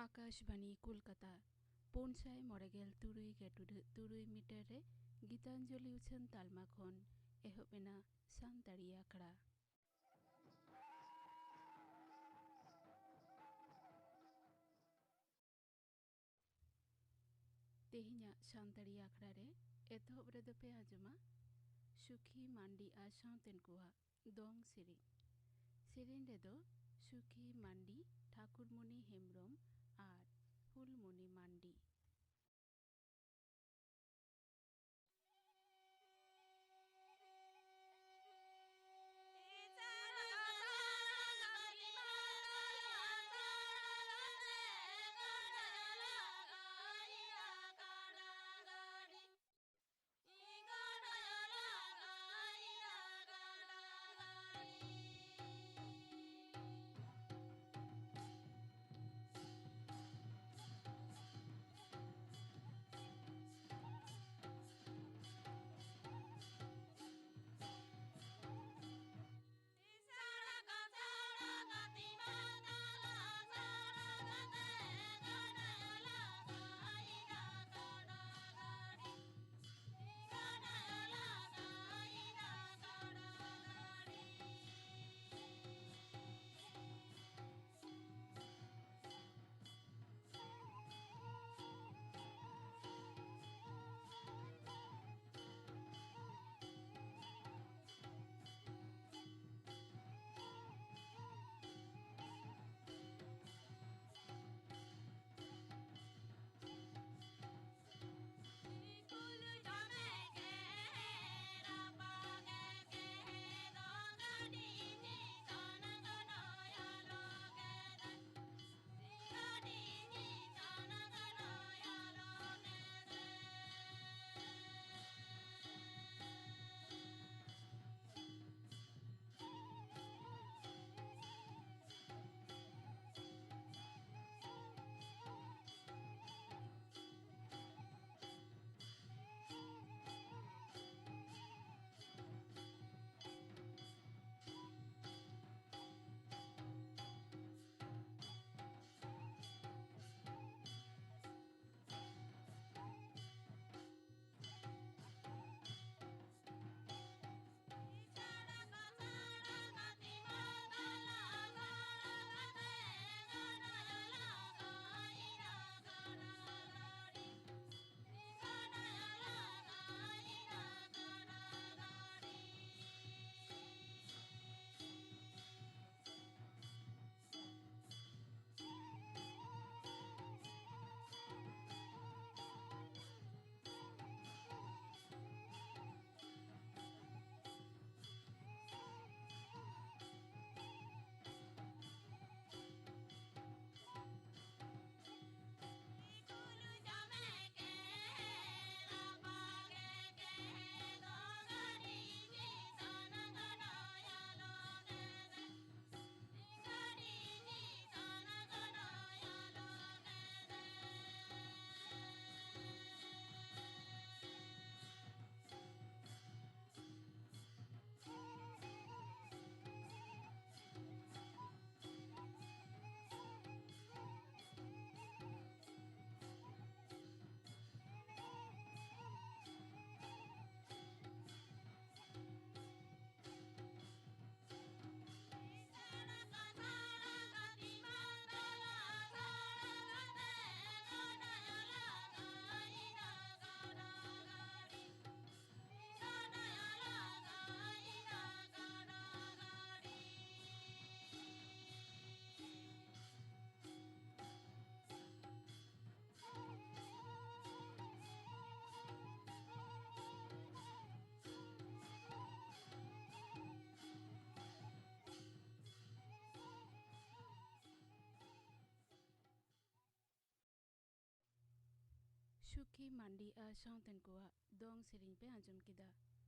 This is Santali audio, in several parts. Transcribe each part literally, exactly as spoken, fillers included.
ᱟᱠᱟᱥᱵᱟᱬᱤ ᱠᱳᱞᱠᱟᱛᱟ, ᱯᱩᱱ ᱥᱟᱭ ᱢᱚᱬᱮ ᱜᱮᱞ ᱛᱩᱨᱩᱭ ᱜᱮ ᱴᱩᱰᱟᱹᱜ ᱛᱩᱨᱩᱭ ᱢᱤᱴᱟᱨ ᱨᱮ ᱜᱤᱛᱟᱧᱡᱚᱞᱤ ᱩᱪᱷᱟᱹᱱ ᱛᱟᱞᱢᱟ ᱠᱷᱚᱱ ᱮᱦᱚᱵ ᱮᱱᱟ ᱥᱟᱱᱛᱟᱲᱤ ᱟᱠᱷᱲᱟ᱾ ᱛᱮᱦᱮᱧᱟᱜ ᱥᱟᱱᱛᱟᱲᱤ ᱟᱠᱷᱲᱟ ᱨᱮ ᱮᱛᱚᱦᱚᱵ ᱨᱮᱫᱚ ᱯᱮ ᱟᱸᱡᱚᱢᱟ ᱥᱩᱠᱷᱤ ᱢᱟᱱᱰᱤ ᱟᱨ ᱥᱟᱶᱛᱮᱱ ᱠᱚᱣᱟᱜ ᱫᱚᱝ ᱥᱮᱨᱮᱧ᱾ ᱥᱮᱨᱮᱧ ᱨᱮᱫᱚ ᱥᱩᱠᱷᱤ ᱢᱟᱱᱰᱤ, ᱴᱷᱟᱠᱩᱨᱢᱚᱱᱤ ᱦᱮᱢᱵᱨᱚᱢ ᱟᱨ ᱯᱷᱩᱞᱢᱚᱱᱤ ᱢᱟᱱᱰᱤ᱾ ᱥᱩᱠᱷᱤ ᱢᱟᱱᱰᱤ ᱟᱨ ᱥᱟᱶᱛᱮᱱ ᱠᱚᱣᱟᱜ ᱫᱚᱝ ᱥᱮᱨᱮᱧ ᱯᱮ ᱟᱸᱡᱚᱢ ᱠᱮᱫᱟ᱾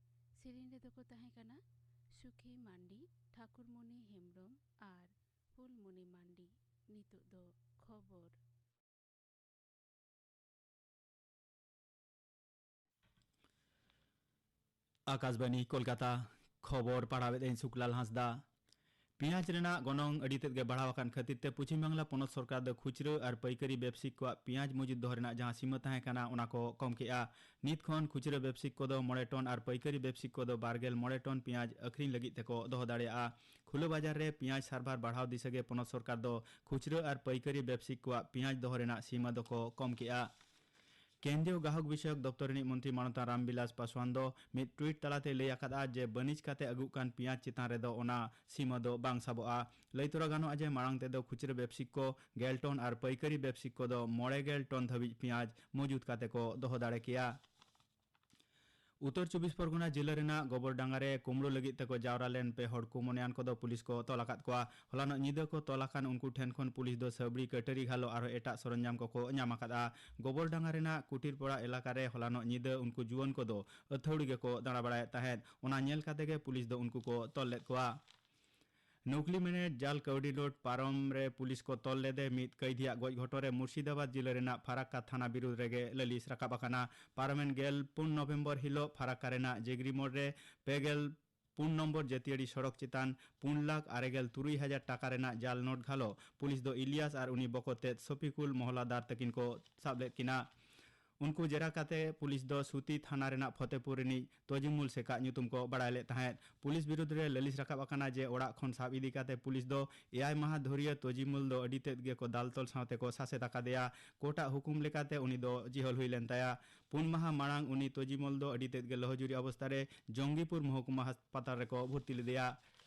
ᱥᱮᱨᱮᱧ ᱨᱮᱫᱚ ᱠᱚ ᱛᱟᱦᱮᱸ ᱠᱟᱱᱟ ᱥᱩᱠᱷᱤ ᱢᱟᱱᱰᱤ, ᱴᱷᱟᱠᱩᱨᱢᱚᱱᱤ ᱦᱮᱢᱵᱨᱚᱢ ᱟᱨ ᱯᱷᱩᱞᱢᱚᱱᱤ ᱢᱟᱱᱰᱤ᱾ ᱱᱤᱛᱚᱜ ᱫᱚ ᱠᱷᱚᱵᱚᱨ᱾ ᱟᱠᱟᱥᱵᱟᱱᱤ ᱠᱳᱞᱠᱟᱛᱟ, ᱠᱷᱚᱵᱚᱨ ᱯᱟᱲᱦᱟᱣᱮᱫ ᱟᱹᱧ ᱥᱩᱠᱞᱟᱞ ᱦᱟᱸᱥᱫᱟ᱾ ᱯᱮᱸᱭᱟᱡᱽ ᱨᱮᱱᱟᱜ ᱜᱚᱱᱚᱝ ᱟᱹᱰᱤ ᱛᱮᱫ ᱜᱮ ᱵᱟᱲᱦᱟᱣ ᱟᱠᱟᱱ ᱠᱷᱟᱹᱛᱤᱨ ᱛᱮ ᱯᱚᱪᱷᱤᱢ ᱵᱟᱝᱞᱟ ᱯᱚᱱᱚᱛ ᱥᱚᱨᱠᱟᱨ ᱫᱚ ᱠᱷᱩᱪᱨᱟᱹ ᱟᱨ ᱯᱟᱹᱭᱠᱟᱹᱨᱤ ᱵᱮᱵᱥᱤᱠ ᱠᱚᱣᱟᱜ ᱯᱮᱸᱭᱟᱡᱽ ᱢᱚᱡᱩᱫ ᱫᱚᱦᱚ ᱨᱮᱱᱟᱜ ᱡᱟᱦᱟᱸ ᱥᱤᱢᱟᱹ ᱛᱟᱦᱮᱸ ᱠᱟᱱᱟ, ᱚᱱᱟ ᱠᱚ ᱠᱚᱢ ᱠᱮᱜᱼᱟ᱾ ᱱᱤᱛ ᱠᱷᱚᱱ ᱠᱷᱩᱪᱨᱟᱹ ᱵᱮᱵᱥᱤᱠ ᱠᱚᱫᱚ ᱢᱚᱬᱮ ᱴᱚᱱ ᱟᱨ ᱯᱟᱹᱭᱠᱟᱹᱨᱤ ᱵᱮᱵᱥᱤᱠ ᱠᱚᱫᱚ ᱵᱟᱨ ᱜᱮᱞ ᱢᱚᱬᱮ ᱴᱚᱱ ᱯᱮᱸᱭᱟᱡᱽ ᱟᱹᱠᱷᱨᱤᱧ ᱞᱟᱹᱜᱤᱫ ᱛᱮᱠᱚ ᱫᱚᱦᱚ ᱫᱟᱲᱮᱭᱟᱜᱼᱟ᱾ ᱠᱷᱩᱞᱟᱹ ᱵᱟᱡᱟᱨ ᱨᱮ ᱯᱮᱸᱭᱟᱡᱽ ᱥᱟᱨᱵᱷᱟᱨ ᱵᱟᱲᱦᱟᱣ ᱫᱤᱥᱟᱹ ᱜᱮ ᱯᱚᱱᱚᱛ ᱥᱚᱨᱠᱟᱨ ᱫᱚ ᱠᱷᱩᱪᱨᱟᱹ ᱟᱨ ᱯᱟᱹᱭᱠᱟᱹᱨᱤ ᱵᱮᱵᱥᱤᱠ ᱠᱚᱣᱟᱜ ᱯᱮᱸᱭᱟᱡᱽ ᱫᱚᱦᱚ ᱨᱮᱱᱟᱜ ᱥᱤᱢᱟᱹ ᱫᱚᱠᱚ ᱠᱚᱢ ᱠᱮᱜᱼᱟ᱾ ᱠᱮᱱᱫᱨᱤᱭᱚ ᱜᱟᱦᱚᱠ ᱵᱤᱥᱚᱭᱚᱠ ᱫᱚᱯᱛᱚᱨ ᱨᱤᱱᱤᱡ ᱢᱚᱱᱛᱨᱤ ᱢᱟᱱᱚᱛᱟᱱ ᱨᱟᱢᱵᱤᱞᱟᱥ ᱯᱟᱥᱣᱟᱱ ᱫᱚ ᱢᱤᱫ ᱴᱩᱭᱤᱴ ᱛᱟᱞᱟᱛᱮᱭ ᱞᱟᱹᱭ ᱟᱠᱟᱫᱼᱟ ᱡᱮ ᱵᱟᱹᱱᱤᱡᱽ ᱠᱟᱛᱮ ᱟᱹᱜᱩᱜ ᱠᱟᱱ ᱯᱮᱸᱭᱟᱡᱽ ᱪᱮᱛᱟᱱ ᱨᱮᱫᱚ ᱚᱱᱟ ᱥᱤᱢᱟᱹ ᱫᱚ ᱵᱟᱝ ᱥᱟᱵᱚᱜᱼᱟ᱾ ᱞᱟᱹᱭ ᱛᱚᱨᱟ ᱜᱟᱱᱚᱜᱼᱟ ᱡᱮ ᱢᱟᱲᱟᱝ ᱛᱮᱫᱚ ᱠᱷᱩᱪᱨᱟᱹ ᱵᱮᱵᱥᱤᱠ ᱠᱚ ᱜᱮᱞ ᱴᱚᱱ ᱟᱨ ᱯᱟᱹᱭᱠᱟᱹᱨᱤ ᱵᱮᱵᱥᱤᱠ ᱠᱚᱫᱚ ᱢᱚᱬᱮ ᱜᱮᱞ ᱴᱚᱱ ᱫᱷᱟᱹᱵᱤᱡ ᱯᱮᱸᱭᱟᱡᱽ ᱢᱚᱡᱩᱫ ᱠᱟᱛᱮ ᱠᱚ ᱫᱚᱦᱚ ᱫᱟᱲᱮ ᱠᱮᱭᱟ᱾ ᱩᱛᱛᱚᱨ ᱪᱚᱵᱵᱤᱥ ᱯᱚᱨᱜᱚᱱᱟ ᱡᱤᱞᱟᱹ ᱨᱮᱱᱟᱜ ᱜᱚᱵᱚᱨ ᱰᱟᱸᱜᱟ ᱨᱮ ᱠᱩᱢᱵᱽᱲᱩ ᱞᱟᱹᱜᱤᱫ ᱛᱮᱠᱚ ᱡᱟᱣᱨᱟ ᱞᱮᱱ ᱯᱮ ᱦᱚᱲ ᱠᱩᱢᱚᱱᱤᱭᱟᱱ ᱠᱚᱫᱚ ᱯᱩᱞᱤᱥ ᱠᱚ ᱛᱚᱞ ᱟᱠᱟᱫ ᱠᱚᱣᱟ᱾ ᱦᱚᱞᱟᱱᱚᱜ ᱧᱤᱫᱟᱹ ᱠᱚ ᱛᱚᱞ ᱟᱠᱟᱱ ᱩᱱᱠᱩ ᱴᱷᱮᱱ ᱠᱷᱚᱱ ᱯᱩᱞᱤᱥ ᱫᱚ ᱥᱟᱹᱵᱲᱤ, ᱠᱟᱹᱴᱟᱹᱨᱤ ᱜᱷᱟᱞᱚ ᱟᱨᱦᱚᱸ ᱮᱴᱟᱜ ᱥᱚᱨᱚᱧᱡᱟᱢ ᱠᱚᱠᱚ ᱧᱟᱢ ᱟᱠᱟᱫᱼᱟ᱾ ᱜᱚᱵᱚᱨ ᱰᱟᱸᱜᱟ ᱨᱮᱱᱟᱜ ᱠᱩᱴᱤᱨᱯᱚᱲᱟ ᱮᱞᱟᱠᱟ ᱨᱮ ᱦᱚᱞᱟᱱᱚᱜ ᱧᱤᱫᱟᱹ ᱩᱱᱠᱩ ᱡᱩᱣᱟᱹᱱ ᱠᱚᱫᱚ ᱟᱹᱛᱷᱟᱹᱣᱲᱤ ᱜᱮᱠᱚ ᱫᱟᱬᱟ ᱵᱟᱲᱟᱭᱮᱫ ᱛᱟᱦᱮᱸᱫ᱾ ᱚᱱᱟ ᱧᱮᱞ ᱠᱟᱛᱮ ᱜᱮ ᱯᱩᱞᱤᱥ ᱫᱚ ᱩᱱᱠᱩ ᱠᱚ ᱛᱚᱞ ᱞᱮᱫ ᱠᱚᱣᱟ᱾ ᱱᱚᱠᱞᱤ ᱢᱮᱱᱮᱴ ᱡᱟᱞ ᱠᱟᱹᱣᱰᱤ ᱱᱳᱴ ᱯᱟᱨᱚᱢ ᱨᱮ ᱯᱩᱞᱤᱥ ᱠᱚ ᱛᱚᱞ ᱞᱮᱫᱮ ᱢᱤᱫ ᱠᱟᱹᱭᱫᱷᱤᱭᱟᱜ ᱜᱚᱡ ᱜᱷᱚᱴᱚᱱ ᱨᱮ ᱢᱩᱨᱥᱤᱫᱟᱵᱟᱫᱽ ᱡᱤᱞᱟᱹ ᱨᱮᱱᱟᱜ ᱯᱷᱟᱨᱟᱠᱠᱟ ᱛᱷᱟᱱᱟ ᱵᱤᱨᱩᱫᱽ ᱨᱮᱜᱮ ᱞᱟᱹᱞᱤᱥ ᱨᱟᱠᱟᱵ ᱟᱠᱟᱱᱟ᱾ ᱯᱟᱨᱚᱢᱮᱱ ᱜᱮᱞ ᱯᱩᱱ ᱱᱚᱵᱷᱮᱢᱵᱚᱨ ᱦᱤᱞᱚᱜ ᱯᱷᱟᱨᱟᱠᱠᱟ ᱨᱮᱱᱟᱜ ᱡᱮᱜᱽᱨᱤ ᱢᱳᱲ ᱨᱮ ᱯᱮ ᱜᱮᱞ ᱯᱩᱱ ᱱᱚᱢᱵᱚᱨ ᱡᱟᱹᱛᱤᱭᱟᱹᱨᱤ ᱥᱚᱲᱚᱠ ᱪᱮᱛᱟᱱ ᱯᱩᱱ ᱞᱟᱠᱷ ᱟᱨᱮ ᱜᱮᱞ ᱛᱩᱨᱩᱭ ᱦᱟᱡᱟᱨ ᱴᱟᱠᱟ ᱨᱮᱱᱟᱜ ᱡᱟᱞ ᱱᱳᱴ ᱜᱷᱟᱞᱚ ᱯᱩᱞᱤᱥ ᱫᱚ ᱤᱞᱤᱭᱟᱥ ᱟᱨ ᱩᱱᱤ ᱵᱚᱠᱚᱛ ᱛᱮᱫ ᱥᱚᱯᱤᱠᱩᱞ ᱢᱚᱦᱞᱟᱫᱟᱨ ᱛᱟᱹᱠᱤᱱ ᱠᱚ ᱥᱟᱵ ᱞᱮᱫ ᱠᱤᱱᱟ᱾ ᱩᱱᱠᱩ ᱡᱮᱨᱟ ᱠᱟᱛᱮ ᱯᱩᱞᱤᱥ ᱫᱚ ᱥᱩᱛᱤ ᱛᱷᱟᱱᱟ ᱨᱮᱱᱟᱜ ᱯᱷᱚᱛᱮᱯᱩᱨ ᱨᱤᱱᱤᱡ ᱛᱚᱡᱤᱢᱩᱞ ᱥᱮᱠᱟᱜ ᱧᱩᱛᱩᱢ ᱠᱚ ᱵᱟᱲᱟᱭ ᱞᱮᱫ ᱛᱟᱦᱮᱸᱫ᱾ ᱯᱩᱞᱤᱥ ᱵᱤᱨᱩᱫᱽ ᱨᱮ ᱞᱟᱹᱞᱤᱥ ᱨᱟᱠᱟᱵ ᱟᱠᱟᱱᱟ ᱡᱮ ᱚᱲᱟᱜ ᱠᱷᱚᱱ ᱥᱟᱵ ᱤᱫᱤ ᱠᱟᱛᱮ ᱯᱩᱞᱤᱥ ᱫᱚ ᱮᱭᱟᱭ ᱢᱟᱦᱟ ᱫᱷᱩᱨᱤᱭᱟᱹ ᱛᱚᱡᱤᱢᱩᱞ ᱫᱚ ᱟᱹᱰᱤ ᱛᱮᱫ ᱜᱮᱠᱚ ᱫᱟᱞ ᱛᱚᱞ ᱥᱟᱶᱛᱮ ᱠᱚ ᱥᱟᱥᱮᱛ ᱟᱠᱟᱫᱮᱭᱟ᱾ ᱠᱳᱨᱴᱟᱜ ᱦᱩᱠᱩᱢ ᱞᱮᱠᱟᱛᱮ ᱩᱱᱤ ᱫᱚ ᱡᱤᱦᱚᱞ ᱦᱩᱭ ᱞᱮᱱ ᱛᱟᱭᱟ᱾ ᱯᱩᱱ ᱢᱟᱦᱟ ᱢᱟᱲᱟᱝ ᱩᱱᱤ ᱛᱚᱡᱤᱢᱩᱞ ᱫᱚ ᱟᱹᱰᱤ ᱛᱮᱫ ᱜᱮ ᱞᱚᱦᱚᱡᱩᱨᱤ ᱚᱵᱚᱥᱛᱟ ᱨᱮ ᱡᱚᱝᱜᱤᱯᱩᱨ ᱢᱚᱦᱚᱠᱩᱢᱟ ᱦᱟᱥᱯᱟᱛᱟᱞ ᱨᱮᱠᱚ ᱵᱷᱚᱨᱛᱤ ᱞᱮᱫᱮᱭᱟ᱾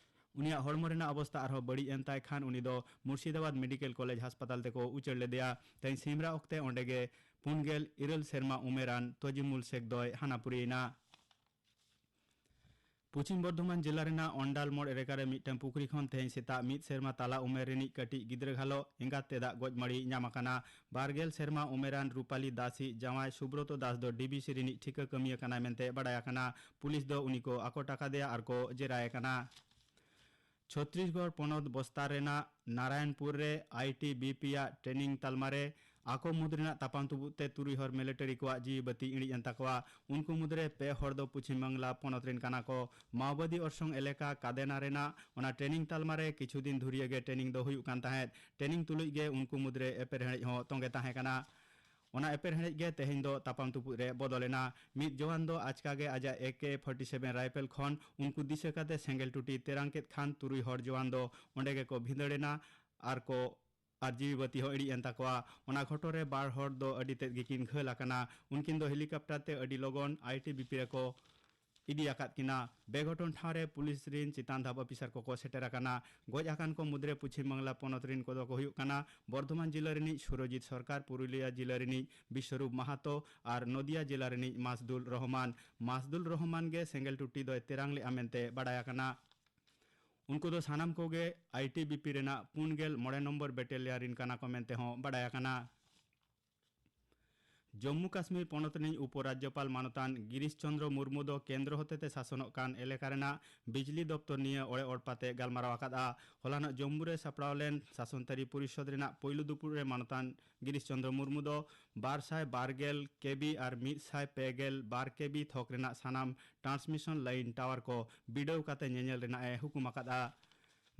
ᱩᱱᱤᱭᱟᱜ ᱦᱚᱲᱢᱚ ᱨᱮᱱᱟᱜ ᱚᱵᱚᱥᱛᱟ ᱟᱨᱦᱚᱸ ᱵᱟᱹᱲᱤᱡ ᱮᱱ ᱛᱟᱭ ᱠᱷᱟᱱ ᱩᱱᱤ ᱫᱚ ᱢᱩᱨᱥᱤᱫᱟᱵᱟᱫᱽ ᱢᱮᱰᱤᱠᱮᱞ ᱠᱚᱞᱮᱡᱽ ᱦᱟᱥᱯᱟᱛᱟᱞ ᱛᱮᱠᱚ ᱩᱪᱟᱹᱲ ᱞᱮᱫᱮᱭᱟ᱾ ᱛᱮᱦᱮᱧ ᱥᱤᱢᱨᱟ ᱚᱠᱛᱮ ᱚᱸᱰᱮ ᱜᱮ ᱯᱩᱱ ᱜᱮᱞ ᱤᱨᱟᱹᱞ ᱥᱮᱨᱢᱟ ᱩᱢᱮᱨᱟᱱ ᱛᱚᱡᱤᱢᱩᱞ ᱥᱮᱠ ᱫᱚᱭ ᱦᱟᱱᱟ ᱯᱩᱨᱤᱭᱮᱱᱟ᱾ ᱯᱚᱪᱷᱤᱢ ᱵᱚᱨᱫᱷᱚᱢᱟᱱ ᱡᱮᱞᱟ ᱨᱮᱱᱟᱜ ᱚᱱᱰᱟᱞ ᱢᱳᱲ ᱮᱞᱟᱠᱟ ᱨᱮ ᱢᱤᱫᱴᱟᱝ ᱯᱩᱠᱷᱨᱤ ᱠᱷᱚᱱ ᱛᱮᱦᱮᱧ ᱥᱮᱛᱟᱜ ᱢᱤᱫ ᱥᱮᱨᱢᱟ ᱛᱟᱞᱟ ᱩᱢᱮᱨ ᱨᱤᱱᱤᱡ ᱠᱟᱹᱴᱤᱡ ᱜᱤᱫᱽᱨᱟᱹ ᱜᱷᱟᱞᱚ ᱮᱸᱜᱟᱛ ᱛᱮᱫᱟᱜ ᱜᱚᱡ ᱢᱟᱹᱲᱤ ᱧᱟᱢ ᱟᱠᱟᱱᱟ᱾ ᱵᱟᱨ ᱜᱮᱞ ᱥᱮᱨᱢᱟ ᱩᱢᱮᱨᱟᱱ ᱨᱩᱯᱟᱞᱤ ᱫᱟᱥ ᱤᱡ ᱡᱟᱶᱟᱭ ᱥᱩᱵᱨᱚᱛᱚ ᱫᱟᱥ ᱫᱚ ᱰᱤᱵᱤᱥᱤ ᱨᱤᱱᱤᱡ ᱴᱷᱤᱠᱟᱹ ᱠᱟᱹᱢᱤᱭᱟᱹ ᱠᱟᱱᱟᱭ ᱢᱮᱱᱛᱮ ᱵᱟᱰᱟᱭ ᱟᱠᱟᱱᱟ᱾ ᱯᱩᱞᱤᱥ ᱫᱚ ᱩᱱᱤ ᱠᱚ ᱟᱠᱚᱴ ᱟᱠᱟᱫᱮᱭᱟ ᱟᱨ ᱠᱚ ᱡᱮᱨᱟᱭᱮ ᱠᱟᱱᱟ᱾ ᱪᱷᱚᱛᱨᱤᱥᱜᱚᱲ ᱯᱚᱱᱚᱛ ᱵᱚᱥᱛᱟᱨ ᱨᱮᱱᱟᱜ ᱱᱟᱨᱟᱭᱚᱱᱯᱩᱨ ᱨᱮ ᱟᱭ ᱴᱤ ᱵᱤ ᱯᱤ ᱟᱜ ᱴᱨᱮᱱᱤᱝ ᱛᱟᱞᱢᱟ ᱨᱮ ᱟᱠᱚ ᱢᱩᱫᱽ ᱨᱮᱱᱟᱜ ᱛᱟᱯᱟᱢ ᱛᱩᱯᱩᱫ ᱛᱮ ᱛᱩᱨᱩᱭ ᱦᱚᱲ ᱢᱤᱞᱤᱴᱟᱨᱤ ᱠᱚᱣᱟᱜ ᱡᱤᱣᱤ ᱵᱟᱹᱛᱤ ᱤᱬᱤᱡ ᱮᱱ ᱛᱟᱠᱚᱣᱟ᱾ ᱩᱱᱠᱩ ᱢᱩᱫᱽᱨᱮ ᱯᱮ ᱦᱚᱲ ᱫᱚ ᱯᱚᱪᱷᱤᱢ ᱵᱟᱝᱞᱟ ᱯᱚᱱᱚᱛ ᱨᱮᱱ ᱠᱟᱱᱟ ᱠᱚ᱾ ᱢᱟᱣᱵᱟᱫᱤ ᱚᱨᱥᱚᱝ ᱮᱞᱟᱠᱟ ᱠᱟᱫᱮᱱᱟ ᱨᱮᱱᱟᱜ ᱚᱱᱟ ᱴᱨᱮᱱᱤᱝ ᱛᱟᱞᱢᱟ ᱨᱮ ᱠᱤᱪᱷᱩ ᱫᱤᱱ ᱫᱷᱩᱨᱤᱭᱟᱹ ᱜᱮ ᱴᱨᱮᱱᱤᱝ ᱫᱚ ᱦᱩᱭᱩᱜ ᱠᱟᱱ ᱛᱟᱦᱮᱸᱫ᱾ ᱴᱨᱮᱱᱤᱝ ᱛᱩᱞᱩᱡ ᱜᱮ ᱩᱱᱠᱩ ᱢᱩᱫᱽᱨᱮ ᱮᱯᱮᱨᱦᱮᱸᱰᱮᱡ ᱦᱚᱸ ᱛᱚᱸᱜᱮ ᱛᱟᱦᱮᱸ ᱠᱟᱱᱟ᱾ ᱚᱱᱟ ᱮᱯᱮᱨᱦᱮᱸᱰᱮᱡ ᱜᱮ ᱛᱮᱦᱮᱧ ᱫᱚ ᱛᱟᱯᱟᱢ ᱛᱩᱯᱩᱫ ᱨᱮ ᱵᱚᱫᱚᱞ ᱮᱱᱟ᱾ ᱢᱤᱫ ᱡᱚᱣᱟᱱ ᱫᱚ ᱟᱪᱠᱟ ᱜᱮ ᱟᱡᱟᱜ ᱮ ᱠᱮ ᱯᱷᱚᱨᱴᱤ ᱥᱮᱵᱷᱮᱱ ᱨᱟᱭᱯᱷᱮᱞ ᱠᱷᱚᱱ ᱩᱱᱠᱩ ᱫᱤᱥᱟᱹ ᱠᱟᱛᱮ ᱥᱮᱸᱜᱮᱞ ᱴᱩᱴᱤ ᱛᱮᱨᱟᱝ ᱠᱮᱫ ᱠᱷᱟᱱ ᱛᱩᱨᱩᱭ ᱦᱚᱲ ᱡᱚᱣᱟᱱ ᱫᱚ ᱚᱸᱰᱮ ᱜᱮᱠᱚ ᱵᱷᱤᱸᱫᱟᱹᱲ ᱮᱱᱟ ᱟᱨ ᱠᱚ ᱟᱨ ᱡᱤᱣᱤ ᱵᱟᱹᱛᱤ ᱦᱚᱸ ᱤᱬᱤᱡ ᱮᱱ ᱛᱟᱠᱚᱣᱟ᱾ ᱚᱱᱟ ᱜᱷᱚᱴᱚᱱ ᱨᱮ ᱵᱟᱨ ᱦᱚᱲ ᱫᱚ ᱟᱹᱰᱤ ᱛᱮᱫ ᱜᱮᱠᱤᱱ ᱜᱷᱟᱹᱞ ᱟᱠᱟᱱᱟ᱾ ᱩᱱᱠᱤᱱ ᱫᱚ ᱦᱮᱞᱤᱠᱟᱯᱴᱟᱨ ᱛᱮ ᱟᱹᱰᱤ ᱞᱚᱜᱚᱱ ᱟᱭ ᱴᱤ ᱵᱤ ᱯᱤ ᱨᱮᱠᱚ ᱤᱫᱤ ᱟᱠᱟᱫ ᱠᱤᱱᱟ᱾ ᱵᱮᱜᱷᱚᱴᱚᱱ ᱴᱷᱟᱶ ᱨᱮ ᱯᱩᱞᱤᱥ ᱨᱤᱱ ᱪᱮᱛᱟᱱ ᱫᱷᱟᱯ ᱚᱯᱷᱤᱥᱟᱨ ᱠᱚᱠᱚ ᱥᱮᱴᱮᱨ ᱟᱠᱟᱱᱟ᱾ ᱜᱚᱡ ᱟᱠᱟᱱ ᱠᱚ ᱢᱩᱫᱽᱨᱮ ᱯᱚᱪᱷᱤᱢ ᱵᱟᱝᱞᱟ ᱯᱚᱱᱚᱛ ᱨᱤᱱ ᱠᱚᱫᱚ ᱠᱚ ᱦᱩᱭᱩᱜ ᱠᱟᱱᱟ ᱵᱚᱨᱫᱷᱚᱢᱟᱱ ᱡᱤᱞᱟᱹ ᱨᱤᱱᱤᱡ ᱥᱩᱨᱚᱡᱤᱛ ᱥᱚᱨᱠᱟᱨ, ᱯᱩᱨᱩᱞᱤᱭᱟᱹ ᱡᱤᱞᱟᱹ ᱨᱤᱱᱤᱡ ᱵᱤᱥᱣᱚᱨᱩᱯ ᱢᱟᱦᱟᱛᱚ ᱟᱨ ᱱᱚᱫᱤᱭᱟ ᱡᱤᱞᱟᱹ ᱨᱤᱱᱤᱡ ᱢᱟᱥᱫᱩᱞ ᱨᱚᱦᱚᱢᱟᱱ᱾ ᱢᱟᱥᱫᱩᱞ ᱨᱚᱦᱚᱢᱟᱱ ᱜᱮ ᱥᱮᱸᱜᱮᱞ ᱴᱩᱴᱤ ᱫᱚᱭ ᱛᱮᱨᱟᱝ ᱞᱮᱫᱼᱟ ᱢᱮᱱᱛᱮ ᱵᱟᱰᱟᱭ ᱟᱠᱟᱱᱟ᱾ ᱩᱱᱠᱩ ᱫᱚ ᱥᱟᱱᱟᱢ ᱠᱚᱜᱮ ᱟᱭ ᱴᱤ ᱵᱤ ᱯᱤ ᱨᱮᱱᱟᱜ ᱯᱩᱱ ᱜᱮᱞ ᱢᱚᱬᱮ ᱱᱚᱢᱵᱚᱨ ᱵᱮᱴᱟᱞᱤᱭᱟᱱ ᱨᱤᱱ ᱠᱟᱱᱟ ᱠᱚ ᱢᱮᱱᱛᱮ ᱦᱚᱸ ᱵᱟᱰᱟᱭ ᱟᱠᱟᱱᱟ᱾ ᱡᱚᱢᱢᱩ ᱠᱟᱥᱢᱤᱨ ᱯᱚᱱᱚᱛ ᱨᱤᱱᱤᱡ ᱩᱯᱚᱨᱟᱡᱽᱡᱚᱯᱟᱞ ᱢᱟᱱᱚᱛᱟᱱ ᱜᱤᱨᱤᱥ ᱪᱚᱱᱫᱨᱚ ᱢᱩᱨᱢᱩ ᱫᱚ ᱠᱮᱱᱫᱨᱚ ᱦᱚᱛᱮᱛᱮ ᱥᱟᱥᱚᱱᱚᱜ ᱠᱟᱱ ᱮᱞᱟᱠᱟ ᱨᱮᱱᱟᱜ ᱵᱤᱡᱽᱞᱤ ᱫᱚᱯᱛᱚᱨ ᱱᱤᱭᱟᱹ ᱚᱲᱮ ᱚᱲᱯᱟᱛᱮ ᱜᱟᱞᱢᱟᱨᱟᱣ ᱟᱠᱟᱫᱼᱟ᱾ ᱦᱚᱞᱟᱱᱚᱜ ᱡᱚᱢᱢᱩ ᱨᱮ ᱥᱟᱯᱲᱟᱣ ᱞᱮᱱ ᱥᱟᱥᱚᱱᱛᱟᱹᱨᱤ ᱯᱚᱨᱤᱥᱚᱫᱽ ᱨᱮᱱᱟᱜ ᱯᱩᱭᱞᱩ ᱫᱩᱯᱩᱲ ᱨᱮ ᱢᱟᱱᱚᱛᱟᱱ ᱜᱤᱨᱤᱥ ᱪᱚᱱᱫᱨᱚ ᱢᱩᱨᱢᱩ ᱫᱚ ᱵᱟᱨ ᱥᱟᱭ ᱵᱟᱨ ᱜᱮᱞ ᱠᱮ ᱵᱤ ᱟᱨ ᱢᱤᱫ ᱥᱟᱭ ᱯᱮ ᱜᱮᱞ ᱵᱟᱨ ᱠᱮ ᱵᱤ ᱛᱷᱚᱠ ᱨᱮᱱᱟᱜ ᱥᱟᱱᱟᱢ ᱴᱨᱟᱱᱥᱢᱤᱥᱚᱱ ᱞᱟᱭᱤᱱ ᱴᱟᱣᱟᱨ ᱠᱚ ᱵᱤᱰᱟᱹᱣ ᱠᱟᱛᱮ ᱧᱮᱧᱮᱞ ᱨᱮᱱᱟᱜ ᱮ ᱦᱩᱠᱩᱢ ᱟᱠᱟᱫᱼᱟ᱾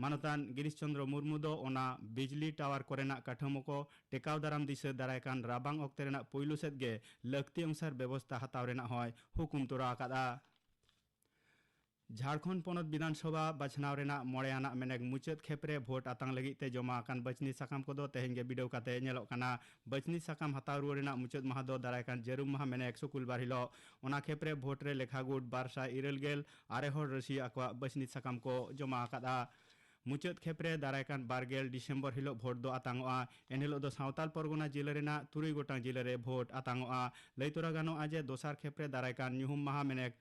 ᱢᱟᱱᱚᱛᱟᱱ ᱜᱤᱨᱤᱥ ᱪᱚᱱᱫᱨᱚ ᱢᱩᱨᱢᱩ ᱫᱚ ᱚᱱᱟ ᱵᱤᱡᱽᱞᱤ ᱴᱟᱣᱟᱨ ᱠᱚᱨᱮᱱᱟᱜ ᱠᱟᱴᱷᱟᱹᱢᱚ ᱠᱚ ᱴᱮᱠᱟᱣ ᱫᱟᱨᱟᱢ ᱫᱤᱥᱟᱹ ᱫᱟᱨᱟᱭ ᱠᱟᱱ ᱨᱟᱵᱟᱝ ᱚᱠᱛᱮ ᱨᱮᱱᱟᱜ ᱯᱩᱭᱞᱩ ᱥᱮᱫ ᱜᱮ ᱞᱟᱹᱠᱛᱤ ᱚᱱᱩᱥᱟᱨ ᱵᱮᱵᱚᱥᱛᱟ ᱦᱟᱛᱟᱣ ᱨᱮᱱᱟᱜ ᱦᱚᱸᱭ ᱦᱩᱠᱩᱢ ᱛᱚᱨᱟ ᱟᱠᱟᱫᱼᱟ᱾ ᱡᱷᱟᱲᱠᱷᱚᱸᱰ ᱯᱚᱱᱚᱛ ᱵᱤᱫᱷᱟᱱ ᱥᱚᱵᱷᱟ ᱵᱟᱪᱷᱱᱟᱣ ᱨᱮᱱᱟᱜ ᱢᱚᱬᱮ ᱟᱱᱟᱜ ᱢᱮᱱᱮᱠ ᱢᱩᱪᱟᱹᱫ ᱠᱷᱮᱯ ᱨᱮ ᱵᱷᱳᱴ ᱟᱛᱟᱝ ᱞᱟᱹᱜᱤᱫ ᱛᱮ ᱡᱚᱢᱟ ᱟᱠᱟᱱ ᱵᱟᱹᱪᱷᱱᱤ ᱥᱟᱠᱟᱢ ᱠᱚᱫᱚ ᱛᱮᱦᱮᱧ ᱜᱮ ᱵᱤᱰᱟᱹᱣ ᱠᱟᱛᱮ ᱧᱮᱞᱚᱜ ᱠᱟᱱᱟ᱾ ᱵᱟᱹᱪᱷᱱᱤ ᱥᱟᱠᱟᱢ ᱦᱟᱛᱟᱣ ᱨᱩᱣᱟᱹᱲ ᱨᱮᱱᱟᱜ ᱢᱩᱪᱟᱹᱫ ᱢᱟᱦᱟ ᱫᱚ ᱫᱟᱨᱟᱭ ᱠᱟᱱ ᱡᱟᱹᱨᱩᱢ ᱢᱟᱦᱟ ᱢᱮᱱᱮᱠ ᱥᱩᱠᱩᱞᱵᱟᱨ ᱦᱤᱞᱳᱜ᱾ ᱚᱱᱟ ᱠᱷᱮᱯ ᱨᱮ ᱵᱷᱳᱴ ᱨᱮ ᱞᱮᱠᱷᱟ ᱜᱩᱴ ᱵᱟᱨ ᱥᱟᱭ ᱤᱨᱟᱹᱞ ᱜᱮᱞ ᱟᱨᱮ ᱦᱚᱲ ᱨᱟᱹᱥᱤᱭᱟᱹ ᱟᱠᱚᱣᱟᱜ ᱵᱟᱹᱪᱷᱱᱤ ᱥᱟᱠᱟᱢ ᱠᱚ ᱡᱚᱢᱟ ᱟᱠᱟᱫᱼᱟ᱾ ᱢᱩᱪᱟᱹᱫ ᱠᱷᱮᱯ ᱨᱮ ᱫᱟᱨᱟᱭ ᱠᱟᱱ ᱵᱟᱨ ᱜᱮᱞ ᱰᱤᱥᱮᱢᱵᱚᱨ ᱦᱤᱞᱳᱜ ᱵᱷᱳᱴ ᱫᱚ ᱟᱛᱟᱝᱚᱜᱼᱟ᱾ ᱮᱱᱦᱤᱞᱳᱜ ᱫᱚ ᱥᱟᱶᱛᱟᱞ ᱯᱚᱨᱜᱚᱱᱟ ᱡᱤᱞᱟᱹ ᱨᱮᱱᱟᱜ ᱛᱩᱨᱩᱭ ᱜᱚᱴᱟᱝ ᱡᱤᱞᱟᱹ ᱨᱮ ᱵᱷᱳᱴ ᱟᱛᱟᱝᱚᱜᱼᱟ᱾ ᱞᱟᱹᱭ ᱛᱚᱨᱟ ᱜᱟᱱᱚᱜᱼᱟ ᱡᱮ ᱫᱚᱥᱟᱨ ᱠᱷᱮᱯ ᱨᱮ ᱫᱟᱨᱟᱭ ᱠᱟᱱ ᱧᱩᱦᱩᱢ ᱢᱟᱦᱟ ᱢᱮᱱᱮᱠ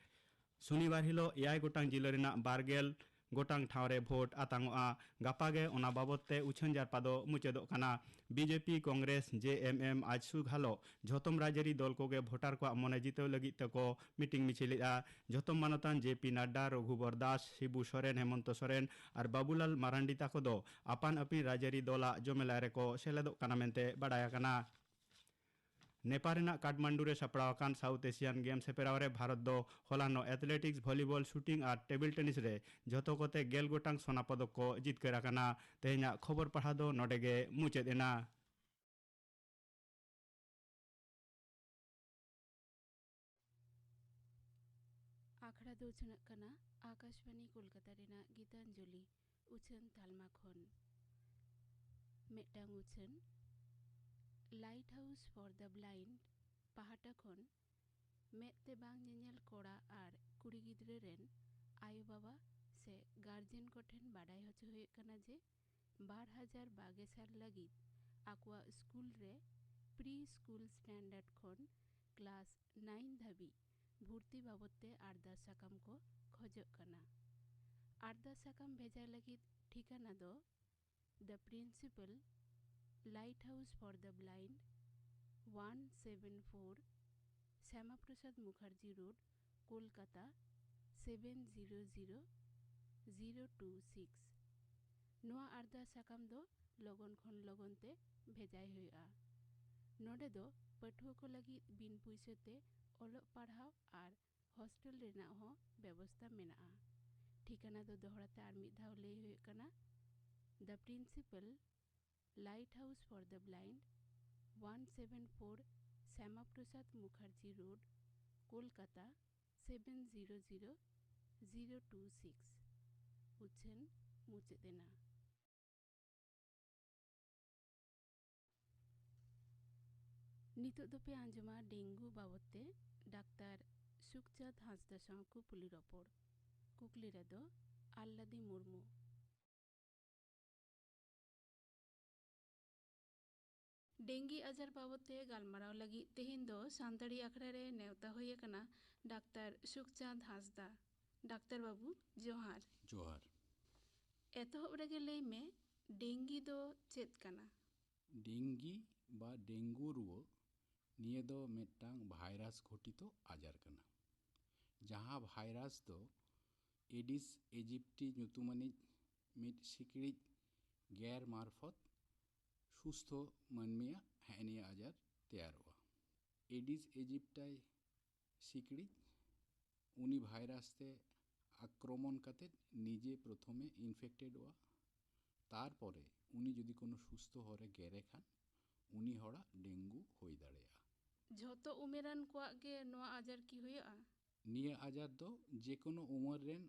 ᱥᱩᱱᱤᱵᱟᱨ ᱦᱤᱞᱚᱜ ᱮᱭᱟᱭ ᱜᱚᱴᱟᱝ ᱡᱤᱞᱟᱹ ᱨᱮᱱᱟᱜ ᱵᱟᱨ ᱜᱮᱞ ᱜᱚᱴᱟᱝ ᱴᱷᱟᱶ ᱨᱮ ᱵᱷᱳᱴ ᱟᱛᱟᱝᱚᱜᱼᱟ᱾ ᱜᱟᱯᱟ ᱜᱮ ᱚᱱᱟ ᱵᱟᱵᱚᱛ ᱛᱮ ᱩᱪᱷᱟᱹᱱ ᱡᱟᱨᱯᱟ ᱫᱚ ᱢᱩᱪᱟᱹᱫᱚᱜ ᱠᱟᱱᱟ᱾ ᱵᱤᱡᱮᱯᱤ, ᱠᱚᱝᱜᱨᱮᱥ, ᱡᱮ ᱮᱢ ᱮᱢ, ᱟᱡᱥᱩ, ᱜᱷᱟᱞᱚ ᱡᱷᱚᱛᱚᱢ ᱨᱟᱡᱽᱟᱹᱨᱤ ᱫᱚᱞ ᱠᱚᱜᱮ ᱵᱷᱳᱴᱟᱨ ᱠᱚᱣᱟᱜ ᱢᱚᱱᱮ ᱡᱤᱛᱟᱹᱣ ᱞᱟᱹᱜᱤᱫ ᱛᱮᱠᱚ ᱢᱤᱴᱤᱝ ᱢᱤᱪᱷᱤᱞᱮᱫᱼᱟ᱾ ᱡᱷᱚᱛᱚᱢ ᱢᱟᱱᱚᱛᱟᱱ ᱡᱮ ᱯᱤ ᱱᱟᱰᱰᱟ, ᱨᱚᱜᱷᱩᱵᱚᱨ ᱫᱟᱥ, ᱥᱤᱵᱩ ᱥᱚᱨᱮᱱ, ᱦᱮᱢᱚᱱᱛᱚ ᱥᱚᱨᱮᱱ ᱟᱨ ᱵᱟᱵᱩᱞᱟᱞ ᱢᱟᱨᱟᱱᱰᱤ ᱛᱟᱠᱚ ᱫᱚ ᱟᱯᱟᱱ ᱟᱹᱯᱤᱱ ᱨᱟᱡᱽᱟᱹᱨᱤ ᱫᱚᱞᱟᱜ ᱡᱚᱢᱮᱞᱟᱭ ᱨᱮᱠᱚ ᱥᱮᱞᱮᱫᱚᱜ ᱠᱟᱱᱟ ᱢᱮᱱᱛᱮ ᱵᱟᱰᱟᱭ ᱟᱠᱟᱱᱟ᱾ ᱱᱮᱯᱟᱞ ᱨᱮᱱᱟᱜ ᱠᱟᱴᱷᱢᱟᱱᱰᱩ ᱨᱮ ᱥᱟᱯᱲᱟᱣ ᱟᱠᱟᱱ ᱥᱟᱣᱩᱛᱷ ᱮᱥᱤᱭᱟᱱ ᱜᱮᱢᱥ ᱦᱮᱯᱨᱟᱣ ᱨᱮ ᱵᱷᱟᱨᱚᱛ ᱫᱚ ᱦᱚᱞᱟᱱᱚᱜ ᱮᱛᱷᱞᱮᱴᱤᱠᱥ, ᱵᱷᱚᱞᱤᱵᱚᱞ, ᱥᱩᱴᱤᱝ ᱟᱨ ᱴᱮᱵᱤᱞ ᱴᱮᱱᱤᱥ ᱨᱮ ᱡᱷᱚᱛᱚ ᱠᱚᱛᱮ ᱜᱮᱞ ᱜᱚᱴᱟᱝ ᱥᱚᱱᱟ ᱯᱚᱫᱚᱠ ᱠᱚ ᱡᱤᱛᱠᱟᱹᱨ ᱟᱠᱟᱱᱟ᱾ ᱛᱮᱦᱮᱧᱟᱜ ᱠᱷᱚᱵᱚᱨ ᱯᱟᱲᱦᱟᱣ ᱫᱚ ᱱᱚᱰᱮ ᱜᱮ ᱢᱩᱪᱟᱹᱫ ᱮᱱᱟ᱾ ᱟᱠᱷᱲᱟ ᱫᱚ ᱩᱪᱷᱟᱹᱱᱚᱜ ᱠᱟᱱᱟ ᱟᱠᱟᱥᱵᱟᱱᱤ ᱠᱳᱞᱠᱟᱛᱟ ᱨᱮᱱᱟᱜ ᱜᱤᱛᱟᱧᱡᱚᱞᱤ ᱩᱪᱷᱟᱹᱱ ᱛᱟᱞᱢᱟ ᱠᱷᱚᱱ᱾ ᱢᱤᱫᱴᱟᱝ ᱩᱪᱷᱟᱹᱱ, Light House for the Blind ᱯᱟᱦᱴᱟ ᱠᱷᱚᱱ ᱢᱮᱫ ᱛᱮ ᱵᱟᱝ ᱧᱮᱧᱮᱞ ᱠᱚᱲᱟ ᱟᱨ ᱠᱩᱲᱤ ᱜᱤᱫᱽᱨᱟᱹ ᱨᱮᱱ ᱟᱭᱳᱼᱵᱟᱵᱟ ᱥᱮ ᱜᱟᱨᱡᱮᱱ ᱠᱚᱴᱷᱮᱱ ᱵᱟᱰᱟᱭ ᱦᱚᱪᱚ ᱦᱩᱭᱩᱜ ᱠᱟᱱᱟ ᱡᱮ ᱵᱟᱨ ᱦᱟᱡᱟᱨ ᱵᱟᱜᱮ ᱥᱟᱞ ᱞᱟᱹᱜᱤᱫ ᱟᱠᱚᱣᱟᱜ ᱥᱠᱩᱞ ᱨᱮ pre school standard ᱠᱷᱚᱱ class nine ᱫᱷᱟᱹᱵᱤᱡ ᱵᱷᱩᱨᱛᱤ ᱵᱟᱵᱚᱫ ᱛᱮ ᱟᱨᱫᱟᱥ ᱥᱟᱠᱟᱢ ᱠᱚ ᱠᱷᱚᱡᱚᱜ ᱠᱟᱱᱟ᱾ ᱟᱨᱫᱟᱥ ᱥᱟᱠᱟᱢ ᱵᱷᱮᱡᱟᱭ ᱞᱟᱹᱜᱤᱫ ᱴᱷᱤᱠᱟᱹᱱᱟ ᱫᱚ The Principal, Light House for the Blind, one seven four Shyama Prasad Mukherjee Road, Kolkata seven zero zero zero two six᱾ ᱱᱚᱣᱟ ᱟᱨᱫᱟᱥ ᱥᱟᱠᱟᱢ ᱫᱚ ᱞᱚᱜᱚᱱ ᱠᱷᱚᱱ ᱞᱚᱜᱚᱱ ᱛᱮ ᱵᱷᱮᱡᱟᱭ ᱦᱩᱭᱩᱜᱼᱟ᱾ ᱱᱚᱰᱮ ᱫᱚ ᱯᱟᱹᱴᱷᱩᱣᱟᱹ ᱠᱚ ᱞᱟᱹᱜᱤᱫ ᱵᱤᱱ ᱯᱩᱭᱥᱟᱹ ᱛᱮ ᱚᱞᱚᱜ ᱯᱟᱲᱦᱟᱣ ᱟᱨ ᱦᱚᱥᱴᱮᱞ ᱨᱮᱱᱟᱜ ᱦᱚᱸ ᱵᱮᱵᱚᱥᱛᱟ ᱢᱮᱱᱟᱜᱼᱟ᱾ ᱴᱷᱤᱠᱟᱹᱱᱟ ᱫᱚ ᱫᱚᱦᱲᱟ ᱛᱮ ᱟᱨ ᱢᱤᱫ ᱫᱷᱟᱣ ᱞᱟᱹᱭ ᱦᱩᱭᱩᱜ ᱠᱟᱱᱟ, The Principal, Light House for the Blind, one seven four Shyama Prasad Mukherjee Road, Kolkata seven zero zero zero two six᱾ ᱩᱪᱷᱟᱹᱱ ᱢᱩᱪᱟᱹᱫ ᱮᱱᱟ᱾ ᱱᱤᱛᱚᱜ ᱫᱚᱯᱮ ᱟᱸᱡᱚᱢᱟ ᱰᱮᱝᱜᱩ ᱵᱟᱵᱚᱫ ᱛᱮ ᱰᱟᱠᱛᱟᱨ ᱥᱩᱠᱪᱟᱸᱫᱽ ᱦᱟᱸᱥᱫᱟ ᱥᱟᱶ ᱠᱩᱯᱩᱞᱤ ᱨᱚᱯᱚᱲ᱾ ᱠᱩᱠᱞᱤ ᱨᱮᱫᱚ ᱟᱞᱞᱟᱫᱤ ᱢᱩᱨᱢᱩ᱾ ᱰᱮᱝᱜᱤ ᱟᱡᱟᱨ ᱵᱟᱵᱚᱫ ᱛᱮ ᱜᱟᱞᱢᱟᱨᱟᱣ ᱞᱟᱹᱜᱤᱫ ᱛᱮᱦᱮᱧ ᱫᱚ ᱥᱟᱱᱛᱟᱲᱤ ᱟᱠᱷᱲᱟ ᱨᱮ ᱱᱮᱣᱛᱟ ᱦᱩᱭ ᱟᱠᱟᱱᱟ ᱰᱟᱠᱛᱟᱨ ᱥᱩᱠᱪᱟᱸᱫᱽ ᱦᱟᱸᱥᱫᱟ᱾ ᱰᱟᱠᱛᱟᱨ ᱵᱟᱹᱵᱩ, ᱡᱚᱦᱟᱨ᱾ ᱡᱚᱦᱟᱨ᱾ ᱮᱛᱚᱦᱚᱵ ᱨᱮᱜᱮ ᱞᱟᱹᱭ ᱢᱮ, ᱰᱮᱝᱜᱤ ᱫᱚ ᱪᱮᱫ ᱠᱟᱱᱟ? ᱰᱮᱝᱜᱤ ᱵᱟ ᱰᱮᱝᱜᱩ ᱨᱩᱣᱟᱹ, ᱱᱤᱭᱟᱹ ᱫᱚ ᱢᱤᱫᱴᱟᱝ ᱵᱷᱟᱭᱨᱟᱥ ᱜᱷᱚᱴᱤᱛᱚ ᱟᱡᱟᱨ ᱠᱟᱱᱟ, ᱡᱟᱦᱟᱸ ᱵᱷᱟᱭᱨᱟᱥ ᱫᱚ ᱮᱰᱤᱥ ᱮᱡᱤᱯᱴᱤ ᱧᱩᱛᱩᱢᱟᱱᱤᱡ ᱢᱤᱫ ᱥᱤᱠᱲᱤᱡ ᱜᱮᱨ ᱢᱟᱨᱯᱷᱚᱛ ᱥᱩᱥᱛᱷᱚ ᱢᱟᱹᱱᱢᱤᱭᱟᱜ ᱦᱮᱸ ᱱᱤᱭᱟᱹ ᱟᱡᱟᱨ ᱛᱮᱭᱟᱨᱚᱜᱼᱟ᱾ ᱮᱰᱤᱥ ᱮᱡᱤᱯᱴᱟᱭ ᱥᱤᱠᱲᱤᱡ ᱩᱱᱤ ᱵᱷᱟᱭᱨᱟᱥ ᱛᱮ ᱟᱠᱨᱚᱢᱚᱱ ᱠᱟᱛᱮ ᱱᱤᱡᱮ ᱯᱨᱚᱛᱷᱚᱢᱮ ᱤᱱᱯᱷᱮᱠᱴᱮᱰᱚᱜᱼᱟ, ᱛᱟᱨᱯᱚᱨᱮ ᱩᱱᱤ ᱡᱩᱫᱤ ᱠᱳᱱᱳ ᱥᱩᱥᱛᱷᱚ ᱦᱚᱲᱮ ᱜᱮᱨᱮ ᱠᱷᱟᱱ ᱩᱱᱤ ᱦᱚᱲᱟᱜ ᱰᱮᱝᱜᱩ ᱦᱩᱭ ᱫᱟᱲᱮᱭᱟᱜᱼᱟ᱾ ᱡᱷᱚᱛᱚ ᱩᱢᱮᱨᱟᱱ ᱠᱚᱣᱟᱜ ᱜᱮ ᱱᱚᱣᱟ ᱟᱡᱟᱨ ᱠᱤ ᱦᱩᱭᱩᱜᱼᱟ? ᱱᱤᱭᱟᱹ ᱟᱡᱟᱨ ᱫᱚ ᱡᱮᱠᱳᱱᱳ ᱩᱢᱮᱨ ᱨᱮᱱ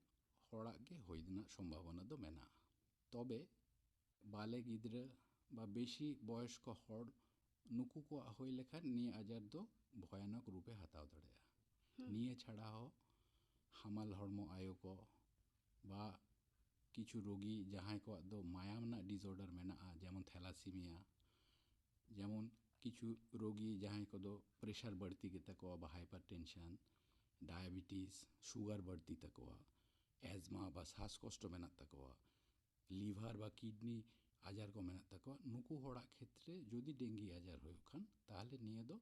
ᱦᱚᱲᱟᱜ ᱜᱮ ᱦᱩᱭ ᱨᱮᱱᱟᱜ ᱥᱚᱢᱵᱷᱟᱵᱚᱱᱟ ᱫᱚ ᱢᱮᱱᱟᱜᱼᱟ᱾ ᱛᱚᱵᱮ ᱵᱟᱞᱮ ᱜᱤᱫᱽᱨᱟᱹ ᱵᱟ ᱵᱮᱥᱤ ᱵᱚᱭᱚᱥᱠᱚ ᱦᱚᱲ, ᱱᱩᱠᱩ ᱠᱚᱣᱟᱜ ᱦᱩᱭ ᱞᱮᱠᱷᱟᱱ ᱱᱤᱭᱟᱹ ᱟᱡᱟᱨ ᱫᱚ ᱵᱷᱚᱭᱟᱱᱚᱠ ᱨᱩᱯᱮ ᱦᱟᱛᱟᱣ ᱫᱟᱲᱮᱭᱟᱜᱼᱟ᱾ ᱱᱤᱭᱟᱹ ᱪᱷᱟᱲᱟ ᱦᱚᱸ ᱦᱟᱢᱟᱞ ᱦᱚᱲᱢᱚ ᱟᱭᱳ ᱠᱚ ᱵᱟ ᱠᱤᱪᱷᱩ ᱨᱳᱜᱤ ᱡᱟᱦᱟᱸᱭ ᱠᱚᱣᱟᱜ ᱫᱚ ᱢᱟᱭᱟᱢ ᱨᱮᱱᱟᱜ ᱰᱤᱥᱚᱨᱰᱟᱨ ᱢᱮᱱᱟᱜᱼᱟ, ᱡᱮᱢᱚᱱ ᱛᱷᱮᱞᱟᱥᱤᱢᱤᱭᱟ, ᱡᱮᱢᱚᱱ ᱠᱤᱪᱷᱩ ᱨᱳᱜᱤ ᱡᱟᱦᱟᱸᱭ ᱠᱚᱫᱚ ᱯᱨᱮᱥᱟᱨ ᱵᱟᱹᱲᱛᱤ ᱜᱮᱛᱟ ᱠᱚᱣᱟ ᱵᱟ ᱦᱟᱭᱯᱟᱨ ᱴᱮᱱᱥᱚᱱ, ᱰᱟᱭᱟᱵᱮᱴᱤᱥ, ᱥᱩᱜᱟᱨ ᱵᱟᱹᱲᱛᱤ ᱛᱟᱠᱚᱣᱟ, ᱮᱡᱢᱟ ᱵᱟ ᱥᱟᱥ ᱠᱚᱥᱴᱚ ᱢᱮᱱᱟᱜ ᱛᱟᱠᱚᱣᱟ, ᱞᱤᱵᱷᱟᱨ ᱵᱟ ᱠᱤᱰᱱᱤ ᱟᱡᱟᱨ ᱠᱚ ᱢᱮᱱᱟᱜ ᱛᱟᱠᱚᱣᱟ, ᱱᱩᱠᱩ ᱦᱚᱲᱟᱜ ᱠᱷᱮᱛᱨᱮ ᱡᱩᱫᱤ ᱰᱮᱝᱜᱤ ᱟᱡᱟᱨ ᱦᱩᱭᱩᱜ ᱠᱷᱟᱱ, ᱛᱟᱦᱚᱞᱮ ᱱᱤᱭᱟᱹ ᱫᱚ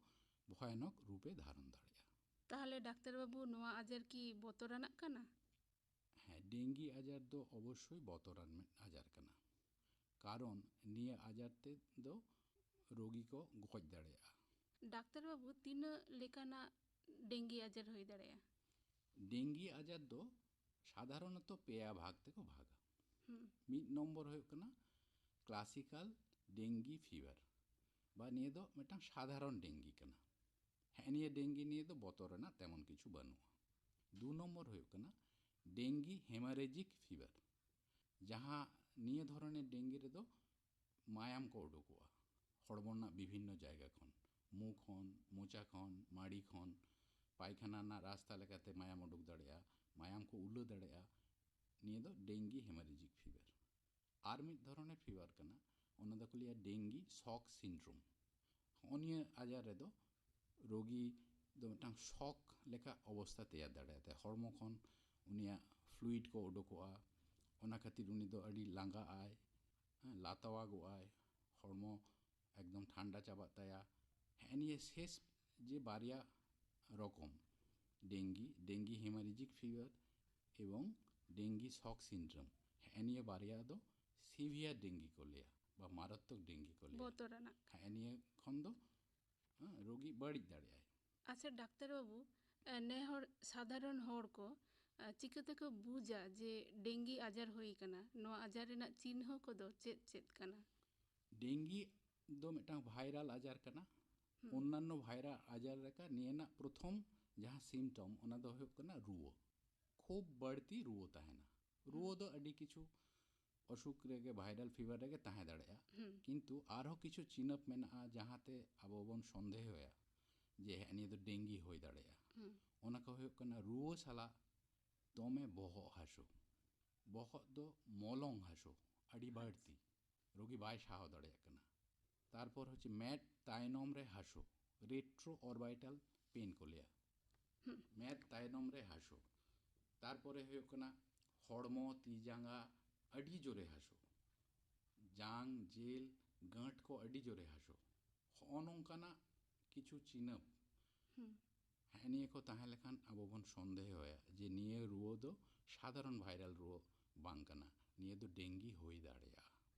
ᱵᱷᱚᱭᱟᱱᱚᱠ ᱨᱩᱯᱮ ᱫᱷᱟᱨᱚᱱ ᱫᱟᱲᱮᱭᱟᱜᱼᱟ᱾ ᱛᱟᱦᱚᱞᱮ ᱰᱟᱠᱛᱟᱨ ᱵᱟᱹᱵᱩ, ᱱᱚᱣᱟ ᱟᱡᱟᱨ ᱠᱤ ᱵᱚᱛᱚᱨᱟᱱᱟᱜ ᱠᱟᱱᱟ? ᱦᱮᱸ, ᱰᱮᱝᱜᱤ ᱟᱡᱟᱨ ᱫᱚ ᱚᱵᱚᱥᱥᱳᱭ ᱵᱚᱛᱚᱨᱟᱱ ᱢᱤᱫ ᱟᱡᱟᱨ ᱠᱟᱱᱟ, ᱠᱟᱨᱚᱱ ᱱᱤᱭᱟᱹ ᱟᱡᱟᱨ ᱛᱮᱫᱚ ᱨᱳᱜᱤ ᱠᱚ ᱜᱚᱡ ᱫᱟᱲᱮᱭᱟᱜᱼᱟ᱾ ᱰᱟᱠᱛᱟᱨ ᱵᱟᱹᱵᱩ, ᱛᱤᱱᱟᱹᱜ ᱞᱮᱠᱟᱱᱟᱜ ᱰᱮᱝᱜᱤ ᱟᱡᱟᱨ ᱦᱩᱭ ᱫᱟᱲᱮᱭᱟᱜᱼᱟ? ᱰᱮᱝᱜᱤ ᱟᱡᱟᱨ ᱫᱚ ᱥᱟᱫᱷᱟᱨᱚᱱᱚᱛᱚ ᱯᱮᱭᱟ ᱵᱷᱟᱜᱽ ᱛᱮᱠᱚ ᱵᱷᱟᱜᱟ᱾ ᱢᱤᱫ ᱱᱚᱢᱵᱚᱨ ᱦᱩᱭᱩᱜ ᱠᱟᱱᱟ ᱠᱞᱟᱥᱤᱠᱟᱞ ᱰᱮᱝᱜᱤ ᱯᱷᱤᱵᱟᱨ, ᱵᱟ ᱱᱤᱭᱟᱹ ᱫᱚ ᱢᱤᱫᱴᱟᱝ ᱥᱟᱫᱷᱟᱨᱚᱱ ᱰᱮᱝᱜᱤ ᱠᱟᱱᱟ᱾ ᱦᱮᱸ, ᱱᱤᱭᱟᱹ ᱰᱮᱝᱜᱤ ᱱᱤᱭᱮ ᱫᱚ ᱵᱚᱛᱚᱨ ᱨᱮᱱᱟᱜ ᱛᱮᱢᱚᱱ ᱠᱤᱪᱷᱩ ᱵᱟᱹᱱᱩᱜᱼᱟ᱾ ᱫᱩ ᱱᱚᱢᱵᱚᱨ ᱦᱩᱭᱩᱜ ᱠᱟᱱᱟ ᱰᱮᱝᱜᱤ ᱦᱮᱢᱟᱨᱮᱡᱤᱠ ᱯᱷᱤᱵᱟᱨ, ᱡᱟᱦᱟᱸ ᱱᱤᱭᱟᱹ ᱫᱷᱚᱨᱚᱱᱮᱨ ᱰᱮᱝᱜᱤ ᱨᱮᱫᱚ ᱢᱟᱭᱟᱢ ᱠᱚ ᱩᱰᱩᱠᱚᱜᱼᱟ ᱦᱚᱲᱢᱚ ᱨᱮᱱᱟᱜ ᱵᱤᱵᱷᱤᱱᱱᱚ ᱡᱟᱭᱜᱟ ᱠᱷᱚᱱ, ᱢᱩ ᱠᱷᱚᱱ, ᱢᱚᱪᱟ ᱠᱷᱚᱱ, ᱢᱟᱲᱤ ᱠᱷᱚᱱ, ᱯᱟᱭᱠᱷᱟᱱᱟ ᱨᱮᱱᱟᱜ ᱨᱟᱥᱛᱟ ᱞᱮᱠᱟᱛᱮ ᱢᱟᱭᱟᱢ ᱩᱰᱩᱠ ᱫᱟᱲᱮᱭᱟᱜᱼᱟ, ᱢᱟᱭᱟᱢ ᱠᱚ ᱩᱞᱟᱹ ᱫᱟᱲᱮᱭᱟᱜᱼᱟ᱾ ᱱᱤᱭᱟᱹ ᱫᱚ ᱰᱮᱝᱜᱤ ᱦᱮᱢᱟᱨᱮᱡᱤᱠ ᱯᱷᱤᱵᱟᱨ᱾ ᱟᱨ ᱢᱤᱫ ᱫᱷᱚᱨᱚᱱᱮᱨ ᱯᱷᱤᱵᱟᱨ ᱠᱟᱱᱟ, ᱚᱱᱟ ᱫᱚᱠᱚ ᱞᱟᱹᱭᱟ ᱰᱮᱝᱜᱤ ᱥᱚᱠ ᱥᱤᱱᱰᱨᱳᱢ᱾ ᱱᱚᱜᱼᱚ ᱱᱤᱭᱟᱹ ᱟᱡᱟᱨ ᱨᱮᱫᱚ ᱨᱳᱜᱤ ᱫᱚ ᱢᱤᱫᱴᱟᱝ ᱥᱚᱠ ᱞᱮᱠᱟ ᱚᱵᱚᱥᱛᱟ ᱛᱮᱭᱟᱨ ᱫᱟᱲᱮᱭᱟᱛᱟᱭᱟ᱾ ᱦᱚᱲᱢᱚ ᱠᱷᱚᱱ ᱩᱱᱤᱭᱟᱜ ᱯᱷᱞᱩᱭᱤᱰ ᱠᱚ ᱩᱰᱩᱠᱚᱜᱼᱟ, ᱚᱱᱟ ᱠᱷᱟᱹᱛᱤᱨ ᱩᱱᱤ ᱫᱚ ᱟᱹᱰᱤ ᱞᱟᱸᱜᱟᱜ ᱟᱭ, ᱦᱮᱸ, ᱞᱟᱛᱟᱣᱟᱜᱚᱜ ᱟᱭ, ᱦᱚᱲᱢᱚ ᱮᱠᱫᱚᱢ ᱴᱷᱟᱱᱰᱟ ᱪᱟᱵᱟᱜ ᱛᱟᱭᱟ᱾ ᱦᱮᱸ, ᱱᱤᱭᱟᱹ ᱥᱮᱥ ᱡᱮ ᱵᱟᱨᱭᱟ ᱨᱚᱠᱚᱢ, ᱰᱮᱝᱜᱤ, dengue hemorrhagic fever, ᱮᱵᱚᱝ dengue shock syndrome, ᱦᱮᱸ, ᱱᱤᱭᱟᱹ ᱵᱟᱨᱭᱟ ᱫᱚ ᱥᱤᱵᱷᱤᱭᱟᱨ ᱰᱮᱝᱜᱤ ᱠᱚ ᱞᱟᱹᱭᱟ ᱵᱟ ᱢᱟᱨᱟᱛᱛᱚᱠ ᱰᱮᱝᱜᱤ ᱠᱚ ᱞᱟᱹᱭᱟ᱾ ᱵᱚᱛᱚᱨᱟᱱᱟᱜ᱾ ᱦᱮᱸ, ᱱᱤᱭᱟᱹ ᱠᱷᱚᱱ ᱫᱚ, ᱦᱮᱸ, ᱨᱳᱜᱤ ᱵᱟᱹᱲᱤᱡ ᱫᱟᱲᱮᱭᱟᱜᱼᱟᱭ᱾ ᱟᱪᱪᱷᱟ ᱰᱟᱠᱛᱟᱨ ᱵᱟᱹᱵᱩ, ᱮ, ᱱᱮ ᱦᱚᱲ ᱥᱟᱫᱷᱟᱨᱚᱱ ᱦᱚᱲ ᱠᱚ, ᱮ, ᱪᱤᱠᱟᱹ ᱛᱮᱠᱚ ᱵᱩᱡᱟ ᱡᱮ ᱰᱮᱝᱜᱤ ᱟᱡᱟᱨ ᱦᱩᱭ ᱟᱠᱟᱱᱟ? ᱱᱚᱣᱟ ᱟᱡᱟᱨ ᱨᱮᱱᱟᱜ ᱪᱤᱱᱦᱟᱹ ᱠᱚᱫᱚ ᱪᱮᱫ ᱪᱮᱫ ᱠᱟᱱᱟ? ᱰᱮᱝᱜᱤ ᱫᱚ ᱢᱤᱫᱴᱟᱝ ᱵᱷᱟᱭᱨᱟᱞ ᱟᱡᱟᱨ ᱠᱟᱱᱟ᱾ ᱚᱱᱱᱟᱱᱱᱚ ᱵᱷᱟᱭᱨᱟᱞ ᱟᱡᱟᱨ ᱞᱮᱠᱟ ᱱᱤᱭᱟᱹ ᱨᱮᱱᱟᱜ ᱯᱨᱚᱛᱷᱚᱢ ᱡᱟᱦᱟᱸ ᱥᱤᱢᱴᱚᱢ, ᱚᱱᱟ ᱫᱚ ᱦᱩᱭᱩᱜ ᱠᱟᱱᱟ ᱨᱩᱣᱟᱹ᱾ ᱠᱷᱩᱵ ᱵᱟᱹᱲᱛᱤ ᱨᱩᱣᱟᱹ ᱛᱟᱦᱮᱱᱟ᱾ ᱨᱩᱣᱟᱹ ᱫᱚ ᱟᱹᱰᱤ ᱠᱤᱪᱷᱩ ᱚᱥᱩᱠ ᱨᱮᱜᱮ, ᱵᱷᱟᱭᱨᱟᱞ ᱯᱷᱤᱵᱷᱟᱨ ᱨᱮᱜᱮ ᱛᱟᱦᱮᱸ ᱫᱟᱲᱮᱭᱟᱜᱼᱟ, ᱠᱤᱱᱛᱩ ᱟᱨᱦᱚᱸ ᱠᱤᱪᱷᱩ ᱪᱤᱱᱦᱟᱹᱯ ᱢᱮᱱᱟᱜᱼᱟ ᱡᱟᱦᱟᱸᱛᱮ ᱟᱵᱚ ᱵᱚᱱ ᱥᱚᱱᱫᱮᱦᱚᱭᱟ ᱡᱮ ᱦᱮᱸ, ᱱᱤᱭᱟᱹ ᱫᱚ ᱰᱮᱝᱜᱤ ᱦᱩᱭ ᱫᱟᱲᱮᱭᱟᱜᱼᱟ᱾ ᱚᱱᱟ ᱠᱚ ᱦᱩᱭᱩᱜ ᱠᱟᱱᱟ ᱨᱩᱣᱟᱹ ᱥᱟᱞᱟᱜ ᱫᱚᱢᱮ ᱵᱚᱦᱚᱜ ᱦᱟᱹᱥᱩ, ᱵᱚᱦᱚᱜ ᱫᱚ ᱢᱚᱞᱚᱝ ᱦᱟᱹᱥᱩ ᱟᱹᱰᱤ ᱵᱟᱹᱲᱛᱤ, ᱨᱳᱜᱤ ᱵᱟᱭ ᱥᱟᱦᱟᱣ ᱫᱟᱲᱮᱭᱟᱜ ᱠᱟᱱᱟ᱾ ᱛᱟᱨᱯᱚᱨ ᱦᱚᱪᱪᱷᱮ ᱢᱮᱫ ᱛᱟᱭᱱᱚᱢ ᱨᱮ ᱦᱟᱹᱥᱩ, ᱨᱮᱴᱨᱳ ᱚᱨᱵᱟᱭᱴᱟᱞ ᱯᱮᱱ ᱠᱚ ᱞᱟᱹᱭᱟ᱾ ᱢᱮᱫ ᱛᱟᱭᱱᱚᱢ ᱨᱮ ᱦᱟᱹᱥᱩ᱾ ᱛᱟᱨᱯᱚᱨᱮ ᱦᱩᱭᱩᱜ ᱠᱟᱱᱟ ᱦᱚᱲᱢᱚ, ᱛᱤ ᱡᱟᱸᱜᱟ ᱟᱹᱰᱤ ᱡᱳᱨᱮ ᱦᱟᱹᱥᱩ, ᱡᱟᱝ, ᱡᱤᱞ, ᱜᱟᱹᱴ ᱠᱚ ᱟᱹᱰᱤ ᱡᱳᱨᱮ ᱦᱟᱹᱥᱩ᱾ ᱦᱚᱸᱜᱼᱚ ᱱᱚᱝᱠᱟᱱᱟᱜ ᱠᱤᱪᱷᱩ ᱪᱤᱱᱦᱟᱹᱯ, ᱦᱮᱸ, ᱱᱤᱭᱟᱹ ᱠᱚ ᱛᱟᱦᱮᱸ ᱞᱮᱠᱷᱟᱱ ᱟᱵᱚ ᱵᱚᱱ ᱥᱚᱱᱫᱮᱦᱚᱭᱟ ᱡᱮ ᱱᱤᱭᱟᱹ ᱨᱩᱣᱟᱹ ᱫᱚ ᱥᱟᱫᱷᱟᱨᱚᱱ ᱵᱷᱟᱭᱨᱟᱞ ᱨᱩᱣᱟᱹ ᱵᱟᱝ ᱠᱟᱱᱟ, ᱱᱤᱭᱟᱹ ᱫᱚ ᱰᱮᱝᱜᱤ ᱦᱩᱭ ᱫᱟᱲᱮᱭᱟᱜᱼᱟ᱾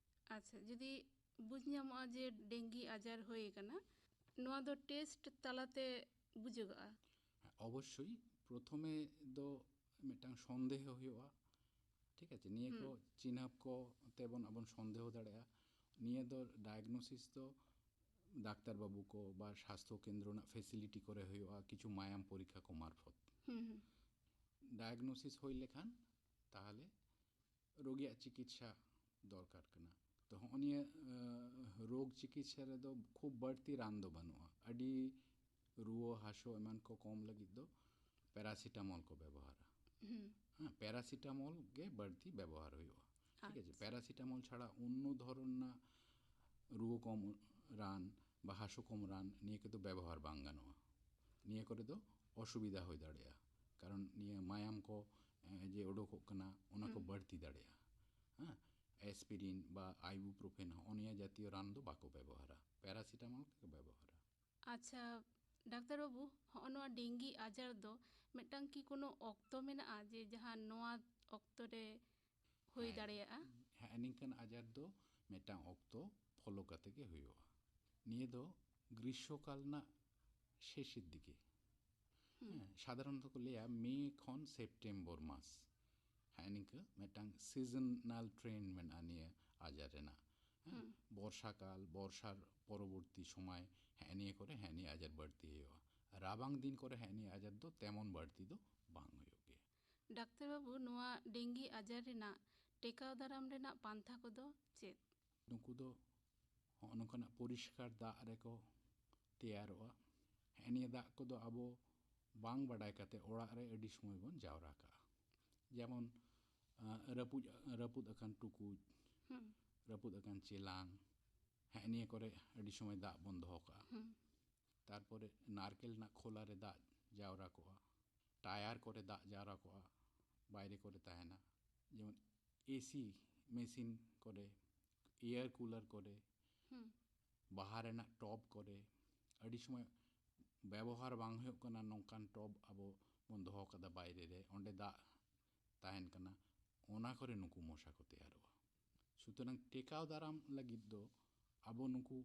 ᱟᱪᱪᱷᱟ, ᱡᱩᱫᱤ ᱵᱩᱡᱽ ᱧᱟᱢᱚᱜᱼᱟ ᱡᱮ ᱰᱮᱝᱜᱤ ᱟᱡᱟᱨ ᱦᱩᱭ ᱟᱠᱟᱱᱟ, ᱱᱚᱣᱟ ᱫᱚ ᱴᱮᱥᱴ ᱛᱟᱞᱟᱛᱮ ᱵᱩᱡᱷᱟᱹᱜᱚᱜᱼᱟ? ᱦᱮᱸ, ᱚᱵᱚᱥᱥᱳᱭ ᱯᱨᱚᱛᱷᱚᱢᱮ ᱫᱚ ᱢᱤᱫᱴᱟᱝ ᱥᱚᱱᱫᱮᱦᱚ ᱦᱩᱭᱩᱜᱼᱟ, ᱴᱷᱤᱠ ᱟᱪᱷᱮ? ᱱᱤᱭᱟᱹ ᱠᱚ ᱪᱤᱱᱦᱟᱹᱯ ᱠᱚ ᱛᱮᱵᱚᱱ ᱟᱵᱚᱱ ᱥᱚᱱᱫᱮᱦᱚ ᱫᱟᱲᱮᱭᱟᱜᱼᱟ᱾ ᱱᱤᱭᱟᱹ ᱫᱚ ᱰᱟᱭᱟᱜᱱᱳᱥᱤᱥ ᱫᱚ ᱰᱟᱠᱛᱟᱨ ᱵᱟᱹᱵᱩ ᱠᱚ ᱵᱟ ᱥᱟᱥᱛᱷᱚ ᱠᱮᱱᱫᱨᱚ ᱨᱮᱱᱟᱜ ᱯᱷᱮᱥᱤᱞᱤᱴᱤ ᱠᱚᱨᱮ ᱦᱩᱭᱩᱜᱼᱟ, ᱠᱤᱪᱷᱩ ᱢᱟᱭᱟᱢ ᱯᱚᱨᱤᱠᱠᱷᱟ ᱠᱚ ᱢᱟᱨᱯᱷᱚᱛ᱾ ᱰᱟᱭᱟᱜᱱᱳᱥᱤᱥ ᱦᱩᱭ ᱞᱮᱠᱷᱟᱱ ᱛᱟᱦᱚᱞᱮ ᱨᱳᱜᱤᱭᱟᱜ ᱪᱤᱠᱤᱛᱥᱟ ᱫᱚᱨᱠᱟᱨ ᱠᱟᱱᱟ᱾ ᱛᱚ ᱦᱚᱸᱜᱼᱚ ᱱᱤᱭᱟᱹ, ᱟᱸ, ᱨᱳᱜᱽ ᱪᱤᱠᱤᱛᱥᱟ ᱨᱮᱫᱚ ᱠᱷᱩᱵ ᱵᱟᱹᱲᱛᱤ ᱨᱟᱱ ᱫᱚ ᱵᱟᱹᱱᱩᱜᱼᱟ᱾ ᱟᱹᱰᱤ ᱨᱩᱣᱟᱹ ᱦᱟᱹᱥᱩ ᱮᱢᱟᱱ ᱠᱚ ᱠᱚᱢ ᱞᱟᱹᱜᱤᱫ ᱫᱚ ᱯᱮᱨᱟᱥᱤᱴᱟᱢᱚᱞ ᱠᱚ ᱵᱮᱵᱚᱦᱟᱨᱟ᱾ ᱦᱮᱸ, ᱯᱮᱨᱟᱥᱤᱴᱟᱢᱚᱞ ᱜᱮ ᱵᱟᱹᱲᱛᱤ ᱵᱮᱵᱚᱦᱟᱨ ᱦᱩᱭᱩᱜᱼᱟ, ᱴᱷᱤᱠ ᱟᱪᱷᱮ? ᱯᱮᱨᱟᱥᱤᱴᱟᱢᱚᱞ ᱪᱷᱟᱲᱟ ᱚᱱᱱᱚ ᱫᱷᱚᱨᱚᱱ ᱨᱮᱱᱟᱜ ᱨᱩᱣᱟᱹ ᱠᱚᱢ ᱨᱟᱱ ᱵᱟᱦᱟ ᱥᱩᱠᱚᱢ ᱨᱟᱱ, ᱱᱤᱭᱟᱹ ᱠᱚᱫᱚ ᱵᱮᱵᱚᱦᱟᱨ ᱵᱟᱝ ᱜᱟᱱᱚᱜᱼᱟ᱾ ᱱᱤᱭᱟᱹ ᱠᱚᱨᱮ ᱫᱚ ᱚᱥᱩᱵᱤᱫᱷᱟ ᱦᱩᱭ ᱫᱟᱲᱮᱭᱟᱜᱼᱟ, ᱠᱟᱨᱚᱱ ᱱᱤᱭᱟᱹ ᱢᱟᱭᱟᱢ ᱠᱚ ᱮ, ᱡᱮ ᱩᱰᱩᱠᱚᱜ ᱠᱟᱱᱟ, ᱚᱱᱟ ᱠᱚ ᱦᱩᱸ᱾ ᱵᱟᱹᱲᱛᱤ ᱫᱟᱲᱮᱭᱟᱜᱼᱟ᱾ ᱦᱮᱸ, ᱮᱥᱯᱤᱨᱤᱱ ᱵᱟ ᱟᱭᱵᱩᱯᱨᱳᱯᱷᱮᱱ, ᱦᱚᱸᱜᱼᱚ ᱱᱤᱭᱟᱹ ᱡᱟᱛᱤᱭᱚ ᱨᱟᱱ ᱫᱚ ᱵᱟᱠᱚ ᱵᱮᱵᱚᱦᱟᱨᱟ, ᱯᱮᱨᱟᱥᱤᱴᱟᱢᱚᱞ ᱜᱮᱠᱚ ᱵᱮᱵᱚᱦᱟᱨᱟ᱾ ᱟᱪᱪᱷᱟ ᱰᱟᱠᱛᱟᱨ ᱵᱟᱹᱵᱩ, ᱦᱚᱸᱜᱼᱚ ᱱᱚᱣᱟ ᱰᱮᱝᱜᱤ ᱟᱡᱟᱨ ᱫᱚ ᱢᱤᱫᱴᱟᱝ ᱠᱤ ᱠᱳᱱᱳ ᱚᱠᱛᱚ ᱢᱮᱱᱟᱜᱼᱟ, ᱡᱮ ᱡᱟᱦᱟᱸ ᱱᱚᱣᱟ ᱚᱠᱛᱚ ᱨᱮ ᱦᱩᱭ ᱦᱮᱸ᱾ ᱫᱟᱲᱮᱭᱟᱜᱼᱟ? ᱦᱮᱸ, ᱱᱤᱝᱠᱟᱹᱱ ᱟᱡᱟᱨ ᱫᱚ ᱢᱤᱫᱴᱟᱝ ᱚᱠᱛᱚ ᱯᱷᱚᱞᱳ ᱠᱟᱛᱮ ᱜᱮ ᱦᱩᱭᱩᱜᱼᱟ᱾ ᱱᱤᱭᱟᱹ ᱫᱚ ᱜᱨᱤᱥᱥᱚᱠᱟᱞ ᱨᱮᱱᱟᱜ ᱥᱮᱥᱮᱨ ᱫᱤᱠᱮ᱾ ᱦᱮᱸ, ᱥᱟᱫᱷᱟᱨᱚᱱᱚᱛᱚ ᱠᱚ ᱞᱟᱹᱭᱟ ᱢᱮ ᱠᱷᱚᱱ ᱥᱮᱯᱴᱮᱢᱵᱚᱨ ᱢᱟᱥ᱾ ᱦᱮᱸ, ᱱᱤᱝᱠᱟᱹ ᱢᱤᱫᱴᱟᱝ ᱥᱤᱡᱚᱱᱟᱞ ᱴᱨᱮᱱᱰ ᱢᱮᱱᱟᱜᱼᱟ ᱱᱤᱭᱟᱹ ᱟᱡᱟᱨ ᱨᱮᱱᱟᱜ᱾ ᱦᱮᱸ, ᱦᱩᱸ᱾ ᱵᱚᱨᱥᱟ ᱠᱟᱞ, ᱵᱚᱨᱥᱟᱨ ᱯᱚᱨᱚᱵᱚᱨᱛᱤ ᱥᱚᱢᱚᱭ ᱦᱮᱸ ᱱᱤᱭᱟᱹ ᱠᱚᱨᱮ ᱦᱮᱸ ᱱᱤᱭᱟᱹ ᱟᱡᱟᱨ ᱵᱟᱹᱲᱛᱤ ᱦᱩᱭᱩᱜᱼᱟ᱾ ᱨᱟᱵᱟᱝ ᱫᱤᱱ ᱠᱚᱨᱮ ᱦᱮᱸ ᱱᱤᱭᱟᱹ ᱟᱡᱟᱨ ᱫᱚ ᱛᱮᱢᱚᱱ ᱵᱟᱹᱲᱛᱤ ᱫᱚ ᱵᱟᱝ ᱦᱩᱭᱩᱜ ᱜᱮᱭᱟ᱾ ᱰᱟᱠᱛᱟᱨ ᱵᱟᱹᱵᱩ, ᱱᱚᱣᱟ ᱰᱮᱝᱜᱤ ᱟᱡᱟᱨ ᱨᱮᱱᱟᱜ ᱴᱮᱠᱟᱣ ᱫᱟᱨᱟᱢ ᱨᱮᱱᱟᱜ ᱯᱟᱱᱛᱷᱟ ᱠᱚᱫᱚ ᱪᱮᱫ? ᱱᱩᱠᱩ ᱫᱚ ᱦᱚᱸᱜᱼᱚ ᱱᱚᱝᱠᱟᱱᱟᱜ ᱯᱚᱨᱤᱥᱠᱟᱨ ᱫᱟᱜ ᱨᱮᱠᱚ ᱛᱮᱭᱟᱨᱚᱜᱼᱟ᱾ ᱦᱮᱸ ᱱᱤᱭᱟᱹ ᱫᱟᱜ ᱠᱚᱫᱚ ᱟᱵᱚ ᱵᱟᱝ ᱵᱟᱰᱟᱭ ᱠᱟᱛᱮ ᱚᱲᱟᱜ ᱨᱮ ᱟᱹᱰᱤ ᱥᱚᱢᱚᱭ ᱵᱚᱱ ᱡᱟᱣᱨᱟ ᱠᱟᱜᱼᱟ᱾ ᱡᱮᱢᱚᱱ ᱟᱸ, ᱨᱟᱹᱯᱩᱫ, ᱨᱟᱹᱯᱩᱫ ᱟᱠᱟᱱ ᱴᱩᱠᱩᱡ, ᱦᱩᱸ᱾ ᱨᱟᱹᱯᱩᱫ ᱟᱠᱟᱱ ᱪᱮᱞᱟᱝ, ᱦᱮᱸ ᱱᱤᱭᱟᱹ ᱠᱚᱨᱮ ᱟᱹᱰᱤ ᱥᱚᱢᱚᱭ ᱫᱟᱜ ᱵᱚᱱ ᱫᱚᱦᱚ ᱠᱟᱜᱼᱟ᱾ ᱦᱩᱸ᱾ ᱛᱟᱨᱯᱚᱨᱮ ᱱᱟᱨᱠᱮᱞ ᱨᱮᱱᱟᱜ ᱠᱷᱚᱞᱟ ᱨᱮ ᱫᱟᱜ ᱡᱟᱣᱨᱟ ᱠᱚᱜᱼᱟ, ᱴᱟᱭᱟᱨ ᱠᱚᱨᱮ ᱫᱟᱜ ᱡᱟᱣᱨᱟ ᱠᱚᱜᱼᱟ, ᱵᱟᱭᱨᱮ ᱠᱚᱨᱮ ᱛᱟᱦᱮᱱᱟ, ᱡᱮᱢᱚᱱ ᱮᱥᱤ ᱢᱮᱥᱤᱱ ᱠᱚᱨᱮ, ᱮᱭᱟᱨ ᱠᱩᱞᱟᱨ ᱠᱚᱨᱮ, ᱦᱩᱸ᱾ ᱵᱟᱦᱟ ᱨᱮᱱᱟᱜ ᱴᱚᱵ ᱠᱚᱨᱮ, ᱟᱹᱰᱤ ᱥᱚᱢᱚᱭ ᱵᱮᱵᱚᱦᱟᱨ ᱵᱟᱝ ᱦᱩᱭᱩᱜ ᱠᱟᱱᱟ ᱱᱚᱝᱠᱟᱱ ᱴᱚᱵ ᱟᱵᱚ ᱵᱚᱱ ᱫᱚᱦᱚ ᱠᱟᱫᱟ ᱵᱟᱭᱨᱮ ᱨᱮ, ᱚᱸᱰᱮ ᱫᱟᱜ ᱛᱟᱦᱮᱱ ᱠᱟᱱᱟ, ᱚᱱᱟ ᱠᱚᱨᱮ ᱱᱩᱠᱩ ᱢᱚᱥᱟ ᱠᱚ ᱛᱮᱭᱟᱨᱚᱜᱼᱟ᱾ ᱥᱩᱛᱚᱨᱟᱝ ᱴᱮᱠᱟᱣ ᱫᱟᱨᱟᱢ ᱞᱟᱹᱜᱤᱫ ᱫᱚ ᱟᱵᱚ ᱱᱩᱠᱩ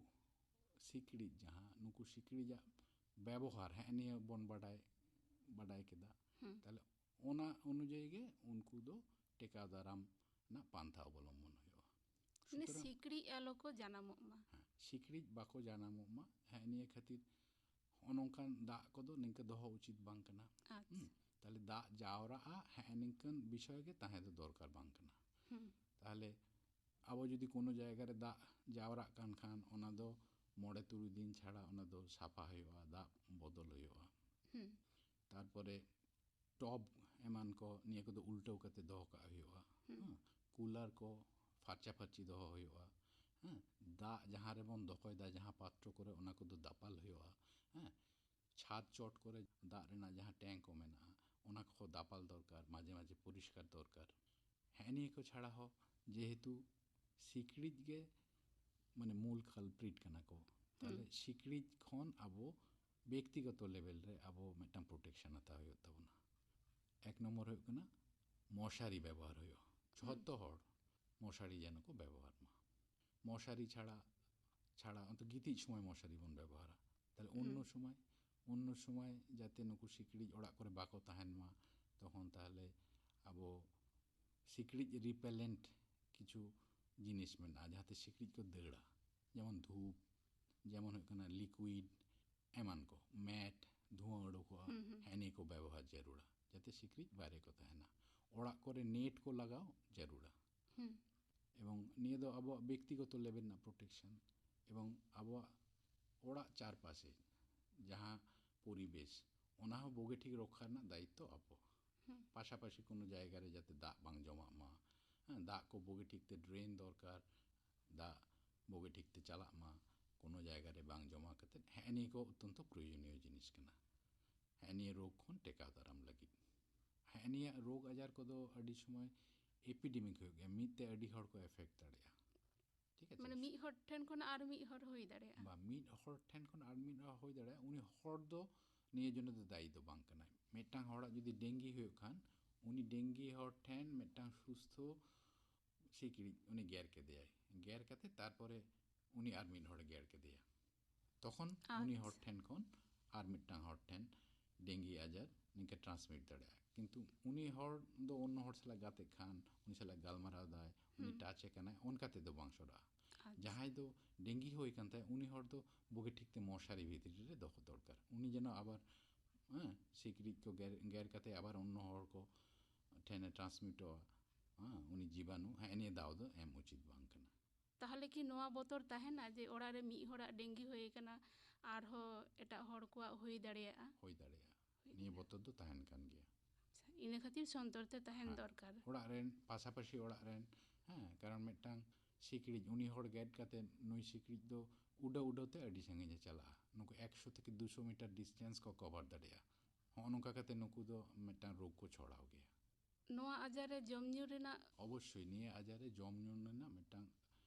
ᱥᱤᱠᱲᱤᱡ, ᱡᱟᱦᱟᱸ ᱱᱩᱠᱩ ᱥᱤᱠᱲᱤᱡᱟᱜ ᱵᱮᱵᱚᱦᱟᱨ, ᱦᱮᱸ ᱱᱤᱭᱟᱹ ᱵᱚᱱ ᱵᱟᱰᱟᱭ, ᱵᱟᱰᱟᱭ ᱠᱮᱫᱟ᱾ ᱦᱩᱸ᱾ ᱛᱟᱦᱞᱮ ᱚᱱᱟ ᱚᱱᱩᱡᱟᱭᱤ ᱜᱮ ᱩᱱᱠᱩ ᱫᱚ ᱴᱮᱠᱟᱣ ᱫᱟᱨᱟᱢ ᱨᱮᱱᱟᱜ ᱯᱟᱱᱛᱷᱟ ᱚᱵᱚᱞᱚᱢᱵᱚᱱ ᱦᱩᱭᱩᱜᱼᱟ᱾ ᱢᱟᱱᱮ ᱥᱩᱛᱚᱨᱟᱝ ᱥᱤᱠᱲᱤᱡ ᱟᱞᱚ ᱠᱚ ᱡᱟᱱᱟᱢᱚᱜ ᱢᱟ᱾ ᱦᱮᱸ, ᱥᱤᱠᱲᱤᱡ ᱵᱟᱠᱚ ᱡᱟᱱᱟᱢᱚᱜ ᱢᱟ, ᱦᱮᱸ ᱱᱤᱭᱟᱹ ᱠᱷᱟᱹᱛᱤᱨ ᱦᱚᱸᱜᱼᱚ ᱱᱚᱝᱠᱟᱱ ᱫᱟᱜ ᱠᱚᱫᱚ ᱱᱤᱝᱠᱟᱹ ᱫᱚᱦᱚ ᱩᱪᱤᱛ ᱵᱟᱝ ᱠᱟᱱᱟ᱾ ᱟᱪᱪᱷᱟ᱾ ᱦᱩᱸ, ᱛᱟᱦᱞᱮ ᱫᱟᱜ ᱡᱟᱣᱨᱟᱜᱼᱟ, ᱦᱮᱸ ᱱᱤᱝᱠᱟᱹᱱ ᱵᱤᱥᱚᱭ ᱜᱮ ᱛᱟᱦᱮᱸ ᱫᱚ ᱫᱚᱨᱠᱟᱨ ᱵᱟᱝ ᱠᱟᱱᱟ᱾ ᱦᱩᱸ᱾ ᱛᱟᱦᱞᱮ ᱟᱵᱚ ᱡᱩᱫᱤ ᱠᱳᱱᱳ ᱡᱟᱭᱜᱟ ᱨᱮ ᱫᱟᱜ ᱡᱟᱣᱨᱟᱜ ᱠᱟᱱ ᱠᱷᱟᱱ, ᱚᱱᱟ ᱫᱚ ᱢᱚᱬᱮ ᱛᱩᱨᱩᱭ ᱫᱤᱱ ᱪᱷᱟᱲᱟ ᱚᱱᱟ ᱫᱚ ᱥᱟᱯᱷᱟ ᱦᱩᱭᱩᱜᱼᱟ, ᱫᱟᱜ ᱵᱚᱫᱚᱞ ᱦᱩᱭᱩᱜᱼᱟ᱾ ᱦᱩᱸ᱾ ᱛᱟᱨᱯᱚᱨᱮ ᱴᱚᱵ ᱮᱢᱟᱱ ᱠᱚ, ᱱᱤᱭᱟᱹ ᱠᱚᱫᱚ ᱩᱞᱴᱟᱹᱣ ᱠᱟᱛᱮ ᱫᱚᱦᱚ ᱠᱟᱜ ᱦᱩᱭᱩᱜᱼᱟ᱾ ᱦᱩᱸ᱾ ᱦᱮᱸ, ᱠᱩᱞᱟᱨ ᱠᱚ ᱯᱷᱟᱨᱪᱟ ᱯᱷᱟᱹᱨᱪᱤ ᱫᱚᱦᱚ ᱦᱩᱭᱩᱜᱼᱟ᱾ ᱦᱮᱸ, ᱫᱟᱜ ᱡᱟᱦᱟᱸ ᱨᱮᱵᱚᱱ ᱫᱚᱦᱚᱭᱮᱫᱟ, ᱡᱟᱦᱟᱸ ᱯᱟᱛᱨᱚ ᱠᱚᱨᱮ, ᱚᱱᱟ ᱠᱚᱫᱚ ᱫᱟᱯᱟᱞ ᱦᱩᱭᱩᱜᱼᱟ᱾ ᱦᱮᱸ, ᱪᱷᱟᱫᱽ ᱪᱚᱴ ᱠᱚᱨᱮ ᱫᱟᱜ ᱨᱮᱱᱟᱜ ᱡᱟᱦᱟᱸ ᱴᱮᱝᱠ ᱠᱚ ᱢᱮᱱᱟᱜᱼᱟ, ᱚᱱᱟ ᱠᱚᱦᱚᱸ ᱫᱟᱯᱟᱞ ᱫᱚᱨᱠᱟᱨ, ᱢᱟᱡᱷᱮ ᱢᱟᱡᱷᱮ ᱯᱚᱨᱤᱥᱠᱟᱨ ᱫᱚᱨᱠᱟᱨ᱾ ᱦᱮᱸ, ᱱᱤᱭᱟᱹ ᱠᱚ ᱪᱷᱟᱲᱟ ᱦᱚᱸ ᱡᱮᱦᱮᱛᱩ ᱥᱤᱠᱲᱤᱡ ᱜᱮ ᱢᱟᱱᱮ ᱢᱩᱞ culprit ᱠᱟᱱᱟ ᱠᱚ, ᱛᱟᱦᱞᱮ ᱦᱩᱸ᱾ ᱥᱤᱠᱲᱤᱡ ᱠᱷᱚᱱ ᱟᱵᱚ ᱵᱮᱠᱛᱤᱜᱚᱛᱚ ᱞᱮᱵᱮᱞ ᱨᱮ ᱟᱵᱚ ᱢᱤᱫᱴᱟᱝ ᱯᱨᱚᱴᱮᱠᱥᱚᱱ ᱦᱟᱛᱟᱣ ᱦᱩᱭᱩᱜ ᱛᱟᱵᱚᱱᱟ᱾ ᱮᱠ ᱱᱚᱢᱵᱚᱨ ᱦᱩᱭᱩᱜ ᱠᱟᱱᱟ ᱢᱚᱥᱟᱨᱤ ᱵᱮᱵᱚᱦᱟᱨ ᱦᱩᱭᱩᱜᱼᱟ᱾ ᱡᱷᱚᱛᱚ ᱦᱚᱲ ᱢᱚᱥᱟᱨᱤ ᱡᱮᱱᱚ ᱠᱚ ᱵᱮᱵᱚᱦᱟᱨ ᱢᱟ᱾ ᱢᱚᱥᱟᱨᱤ ᱪᱷᱟᱲᱟ, ᱪᱷᱟᱲᱟ ᱚᱱᱛᱮ ᱜᱤᱛᱤᱡ ᱥᱚᱢᱚᱭ ᱢᱚᱥᱟᱨᱤ ᱵᱚᱱ ᱵᱮᱵᱚᱦᱟᱨᱟ, ᱛᱟᱦᱞᱮ ᱚᱱᱱᱚ ᱦᱩᱸ᱾ ᱥᱚᱢᱚᱭ, ᱚᱱᱱᱚ ᱥᱚᱢᱚᱭ ᱡᱟᱛᱮ ᱱᱩᱠᱩ ᱥᱤᱠᱲᱤᱡ ᱚᱲᱟᱜ ᱠᱚᱨᱮ ᱵᱟᱠᱚ ᱛᱟᱦᱮᱱ ᱢᱟ, ᱛᱚᱠᱷᱚᱱ ᱛᱟᱦᱞᱮ ᱟᱵᱚ ᱥᱤᱠᱲᱤᱡ ᱨᱤᱯᱮᱞᱮᱱᱴ ᱠᱤᱪᱷᱩ ᱡᱤᱱᱤᱥ ᱢᱮᱱᱟᱜᱼᱟ, ᱡᱟᱦᱟᱸᱛᱮ ᱥᱤᱠᱲᱤᱡ ᱠᱚ ᱫᱟᱹᱲᱟ, ᱡᱮᱢᱚᱱ ᱫᱷᱩᱯ, ᱡᱮᱢᱚᱱ ᱦᱩᱭᱩᱜ ᱠᱟᱱᱟ ᱞᱤᱠᱩᱭᱤᱰ, ᱮᱢᱟᱱ ᱠᱚ, ᱢᱮᱴ, ᱫᱷᱩᱣᱟᱹ ᱩᱰᱩᱠᱚᱜᱼᱟ, ᱦᱩᱸ, ᱦᱩᱸ᱾ ᱦᱮᱸ, ᱱᱤᱭᱟᱹ ᱠᱚ ᱵᱮᱵᱚᱦᱟᱨ ᱡᱟᱹᱨᱩᱲᱟ, ᱡᱟᱛᱮ ᱥᱤᱠᱲᱤᱡ ᱵᱟᱭᱨᱮ ᱠᱚ ᱛᱟᱦᱮᱱᱟ᱾ ᱚᱲᱟᱜ ᱠᱚᱨᱮ ᱱᱮᱴ ᱠᱚ ᱞᱟᱜᱟᱣ ᱡᱟᱹᱨᱩᱲᱟ᱾ ᱦᱩᱸ᱾ ᱮᱵᱚᱝ ᱱᱤᱭᱟᱹ ᱫᱚ ᱟᱵᱚᱣᱟᱜ ᱵᱮᱠᱛᱤᱜᱚᱛᱚ ᱞᱮᱵᱮᱞ ᱨᱮᱱᱟᱜ ᱯᱨᱚᱴᱮᱠᱥᱚᱱ, ᱮᱵᱚᱝ ᱟᱵᱚᱣᱟᱜ ᱚᱲᱟᱜ ᱪᱟᱨᱯᱟᱥᱮ ᱡᱟᱦᱟᱸ ᱯᱚᱨᱤᱵᱮᱥ, ᱚᱱᱟ ᱦᱚᱸ ᱵᱩᱜᱤ ᱴᱷᱤᱠ ᱨᱚᱠᱠᱷᱟ ᱨᱮᱱᱟᱜ ᱫᱟᱭᱤᱛᱛᱚ ᱟᱵᱚ᱾ ᱦᱩᱸ᱾ ᱯᱟᱥᱟᱯᱟᱥᱤ ᱠᱳᱱᱳ ᱡᱟᱭᱜᱟ ᱨᱮ ᱡᱟᱛᱮ ᱫᱟᱜ ᱵᱟᱝ ᱡᱚᱢᱟᱜ ᱢᱟ, ᱦᱮᱸ, ᱫᱟᱜ ᱠᱚ ᱵᱩᱜᱤ ᱴᱷᱤᱠ ᱛᱮ ᱰᱨᱮᱱ ᱫᱚᱨᱠᱟᱨ, ᱫᱟᱜ ᱵᱩᱜᱤ ᱴᱷᱤᱠ ᱛᱮ ᱪᱟᱞᱟᱜ ᱢᱟ, ᱠᱳᱱᱳ ᱡᱟᱭᱜᱟ ᱨᱮ ᱵᱟᱝ ᱡᱚᱢᱟ ᱠᱟᱛᱮ, ᱦᱮᱸ, ᱱᱤᱭᱟᱹ ᱠᱚ ᱚᱛᱛᱚᱱᱛᱚ ᱯᱨᱚᱭᱳᱡᱚᱱᱤᱭᱚ ᱡᱤᱱᱤᱥ ᱠᱟᱱᱟ᱾ ᱦᱮᱸ, ᱱᱤᱭᱟᱹ ᱨᱳᱜᱽ ᱠᱷᱚᱱ ᱴᱮᱠᱟᱣ ᱫᱟᱨᱟᱢ ᱞᱟᱹᱜᱤᱫ᱾ ᱦᱮᱸ, ᱱᱤᱭᱟᱹ ᱨᱳᱜᱽ ᱟᱡᱟᱨ ᱠᱚᱫᱚ ᱟᱹᱰᱤ ᱥᱚᱢᱚᱭ ᱮᱯᱤᱰᱮᱢᱤᱠ ᱦᱩᱭᱩᱜ ᱜᱮᱭᱟ, ᱢᱤᱫ ᱛᱮ ᱟᱹᱰᱤ ᱦᱚᱲ ᱠᱚ ᱮᱯᱷᱮᱠᱴ ᱫᱟᱲᱮᱭᱟᱜᱼᱟ᱾ ᱴᱷᱤᱠ ᱟᱪᱷᱮ? ᱢᱟᱱᱮ ᱢᱤᱫ ᱦᱚᱲ ᱴᱷᱮᱱ ᱠᱷᱚᱱ ᱟᱨ ᱢᱤᱫ ᱦᱚᱲ ᱦᱩᱭ ᱫᱟᱲᱮᱭᱟᱜᱼᱟ᱾ ᱵᱟ, ᱢᱤᱫ ᱦᱚᱲ ᱴᱷᱮᱱ ᱠᱷᱚᱱ ᱟᱨ ᱢᱤᱫ ᱦᱚᱲ ᱦᱩᱭ ᱫᱟᱲᱮᱭᱟᱜᱼᱟ᱾ ᱩᱱᱤ ᱦᱚᱲ ᱫᱚ ᱱᱤᱭᱟᱹ ᱡᱚᱱᱱᱚ ᱫᱚ ᱫᱟᱭᱤ ᱫᱚ ᱵᱟᱝ ᱠᱟᱱᱟᱭ᱾ ᱢᱤᱫᱴᱟᱝ ᱦᱚᱲᱟᱜ ᱡᱩᱫᱤ ᱰᱮᱝᱜᱤ ᱦᱩᱭᱩᱜ ᱠᱷᱟᱱ, ᱩᱱᱤ ᱰᱮᱝᱜᱤ ᱦᱚᱲ ᱴᱷᱮᱱ ᱢᱤᱫᱴᱟᱝ ᱥᱩᱥᱛᱷᱚ ᱥᱤᱠᱲᱤᱡ ᱩᱱᱤ ᱜᱮᱨ ᱠᱮᱫᱮᱭᱟᱭ, ᱜᱮᱨ ᱠᱟᱛᱮ ᱛᱟᱨᱯᱚᱨᱮ ᱩᱱᱤ ᱟᱨ ᱢᱤᱫ ᱦᱚᱲᱮ ᱜᱮᱨ ᱠᱮᱫᱮᱭᱟ, ᱛᱚᱠᱷᱚᱱ ᱩᱱᱤ ᱦᱚᱲ ᱟᱪᱪᱷᱟ᱾ ᱴᱷᱮᱱ ᱠᱷᱚᱱ ᱟᱨ ᱢᱤᱫᱴᱟᱝ ᱦᱚᱲ ᱴᱷᱮᱱ ᱰᱮᱝᱜᱤ ᱟᱡᱟᱨ ᱱᱤᱝᱠᱟᱹ ᱴᱨᱟᱱᱥᱢᱤᱴ ᱫᱟᱲᱮᱭᱟᱜᱼᱟ᱾ ᱠᱤᱱᱛᱩ ᱩᱱᱤ ᱦᱚᱲ ᱫᱚ ᱚᱱᱱᱚ ᱦᱚᱲ ᱥᱟᱞᱟᱜ ᱜᱟᱛᱮᱜ ᱠᱷᱟᱱ, ᱩᱱᱤ ᱥᱟᱞᱟᱜ ᱜᱟᱞᱢᱟᱨᱟᱣ ᱫᱟᱭ, ᱩᱱᱤ ᱦᱩᱸ᱾ ᱴᱟᱪ ᱮ ᱠᱟᱱᱟᱭ, ᱚᱱᱠᱟ ᱛᱮᱫᱚ ᱵᱟᱝ ᱥᱚᱨᱟᱜᱼᱟ᱾ ᱟᱪᱪᱷᱟ᱾ ᱡᱟᱦᱟᱸᱭ ᱫᱚ ᱰᱮᱝᱜᱤ ᱦᱩᱭ ᱠᱟᱱ ᱛᱟᱭᱟ, ᱩᱱᱤ ᱦᱚᱲ ᱫᱚ ᱵᱩᱜᱤ ᱴᱷᱤᱠ ᱛᱮ ᱢᱚᱥᱟᱨᱤ ᱵᱷᱤᱛᱨᱤ ᱨᱮ ᱫᱚᱦᱚ ᱫᱚᱨᱠᱟᱨ᱾ ᱩᱱᱤ ᱡᱮᱱᱚ ᱟᱵᱟᱨ, ᱦᱮᱸ, ᱥᱤᱠᱲᱤᱡ ᱠᱚ ᱜᱮᱨ, ᱜᱮᱨ ᱠᱟᱛᱮ ᱟᱵᱟᱨ ᱚᱱᱱᱚ ᱦᱚᱲ ᱠᱚ ᱴᱷᱮᱱᱮ ᱴᱨᱟᱱᱥᱢᱤᱴᱚᱜᱼᱟ, ᱦᱮᱸ, ᱩᱱᱤ ᱡᱤᱵᱟᱱᱩ, ᱦᱮᱸ, ᱱᱤᱭᱟᱹ ᱫᱟᱣ ᱫᱚ ᱮᱢ ᱩᱪᱤᱛ ᱵᱟᱝ ᱠᱟᱱᱟ᱾ ᱛᱟᱦᱚᱞᱮ ᱠᱤ ᱱᱚᱣᱟ ᱵᱚᱛᱚᱨ ᱛᱟᱦᱮᱱᱟ ᱡᱮ ᱚᱲᱟᱜ ᱨᱮ ᱢᱤᱫ ᱦᱚᱲᱟᱜ ᱰᱮᱝᱜᱤ ᱦᱩᱭ ᱟᱠᱟᱱᱟ, ᱟᱨᱦᱚᱸ ᱮᱴᱟᱜ ᱦᱚᱲ ᱠᱚᱣᱟᱜ ᱦᱩᱭ ᱫᱟᱲᱮᱭᱟᱜᱼᱟ? ᱦᱩᱭ ᱫᱟᱲᱮᱭᱟᱜᱼᱟ᱾ ᱦᱩᱭ ᱱᱤᱭᱟᱹ ᱫᱟᱲᱮᱭᱟᱜᱼᱟ᱾ ᱵᱚᱛᱚᱨ ᱫᱚ ᱛᱟᱦᱮᱱ ᱠᱟᱱ ᱜᱮᱭᱟ᱾ ᱟᱪᱪᱷᱟ, ᱤᱱᱟᱹ ᱠᱷᱟᱹᱛᱤᱨ ᱥᱚᱱᱛᱚᱨ ᱛᱮ ᱛᱟᱦᱮᱱ ᱦᱮᱸ, ᱫᱚᱨᱠᱟᱨ᱾ ᱚᱲᱟᱜ ᱨᱮᱱ, ᱯᱟᱥᱟᱯᱟᱥᱤ ᱚᱲᱟᱜ ᱨᱮᱱ, ᱦᱮᱸ, ᱠᱟᱨᱚᱱ ᱢᱤᱫᱴᱟᱝ ᱥᱤᱠᱲᱤᱡ, ᱩᱱᱤ ᱦᱚᱲ ᱜᱮᱫ ᱠᱟᱛᱮ ᱱᱩᱭ ᱥᱤᱠᱲᱤᱡ ᱫᱚ ᱩᱰᱟᱹᱣ ᱩᱰᱟᱹᱣ ᱛᱮ ᱟᱹᱰᱤ ᱥᱟᱺᱜᱤᱧ ᱮ ᱪᱟᱞᱟᱜᱼᱟ᱾ ᱱᱩᱠᱩ ᱮᱠᱥᱚ ᱛᱷᱮᱠᱮ ᱫᱩᱥᱚ ᱢᱤᱴᱟᱨ ᱰᱤᱥᱴᱮᱱᱥ ᱠᱚ ᱠᱚᱵᱷᱟᱨ ᱫᱟᱲᱮᱭᱟᱜᱼᱟ᱾ ᱦᱚᱸᱜᱼᱚ ᱱᱚᱝᱠᱟ ᱠᱟᱛᱮ ᱱᱩᱠᱩ ᱫᱚ ᱢᱤᱫᱴᱟᱝ ᱨᱳᱜᱽ ᱠᱚ ᱪᱷᱚᱲᱟᱣ ᱜᱮᱭᱟ᱾ ᱱᱚᱣᱟ ᱟᱡᱟᱨ ᱨᱮ ᱡᱚᱢ ᱧᱩ ᱨᱮᱱᱟᱜ? ᱚᱵᱚᱥᱥᱳᱭ ᱱᱤᱭᱟᱹ ᱟᱡᱟᱨ ᱨᱮ ᱡᱚᱢ ᱧᱩ ᱨᱮᱱᱟᱜ ᱢᱤᱫᱴᱟᱝ,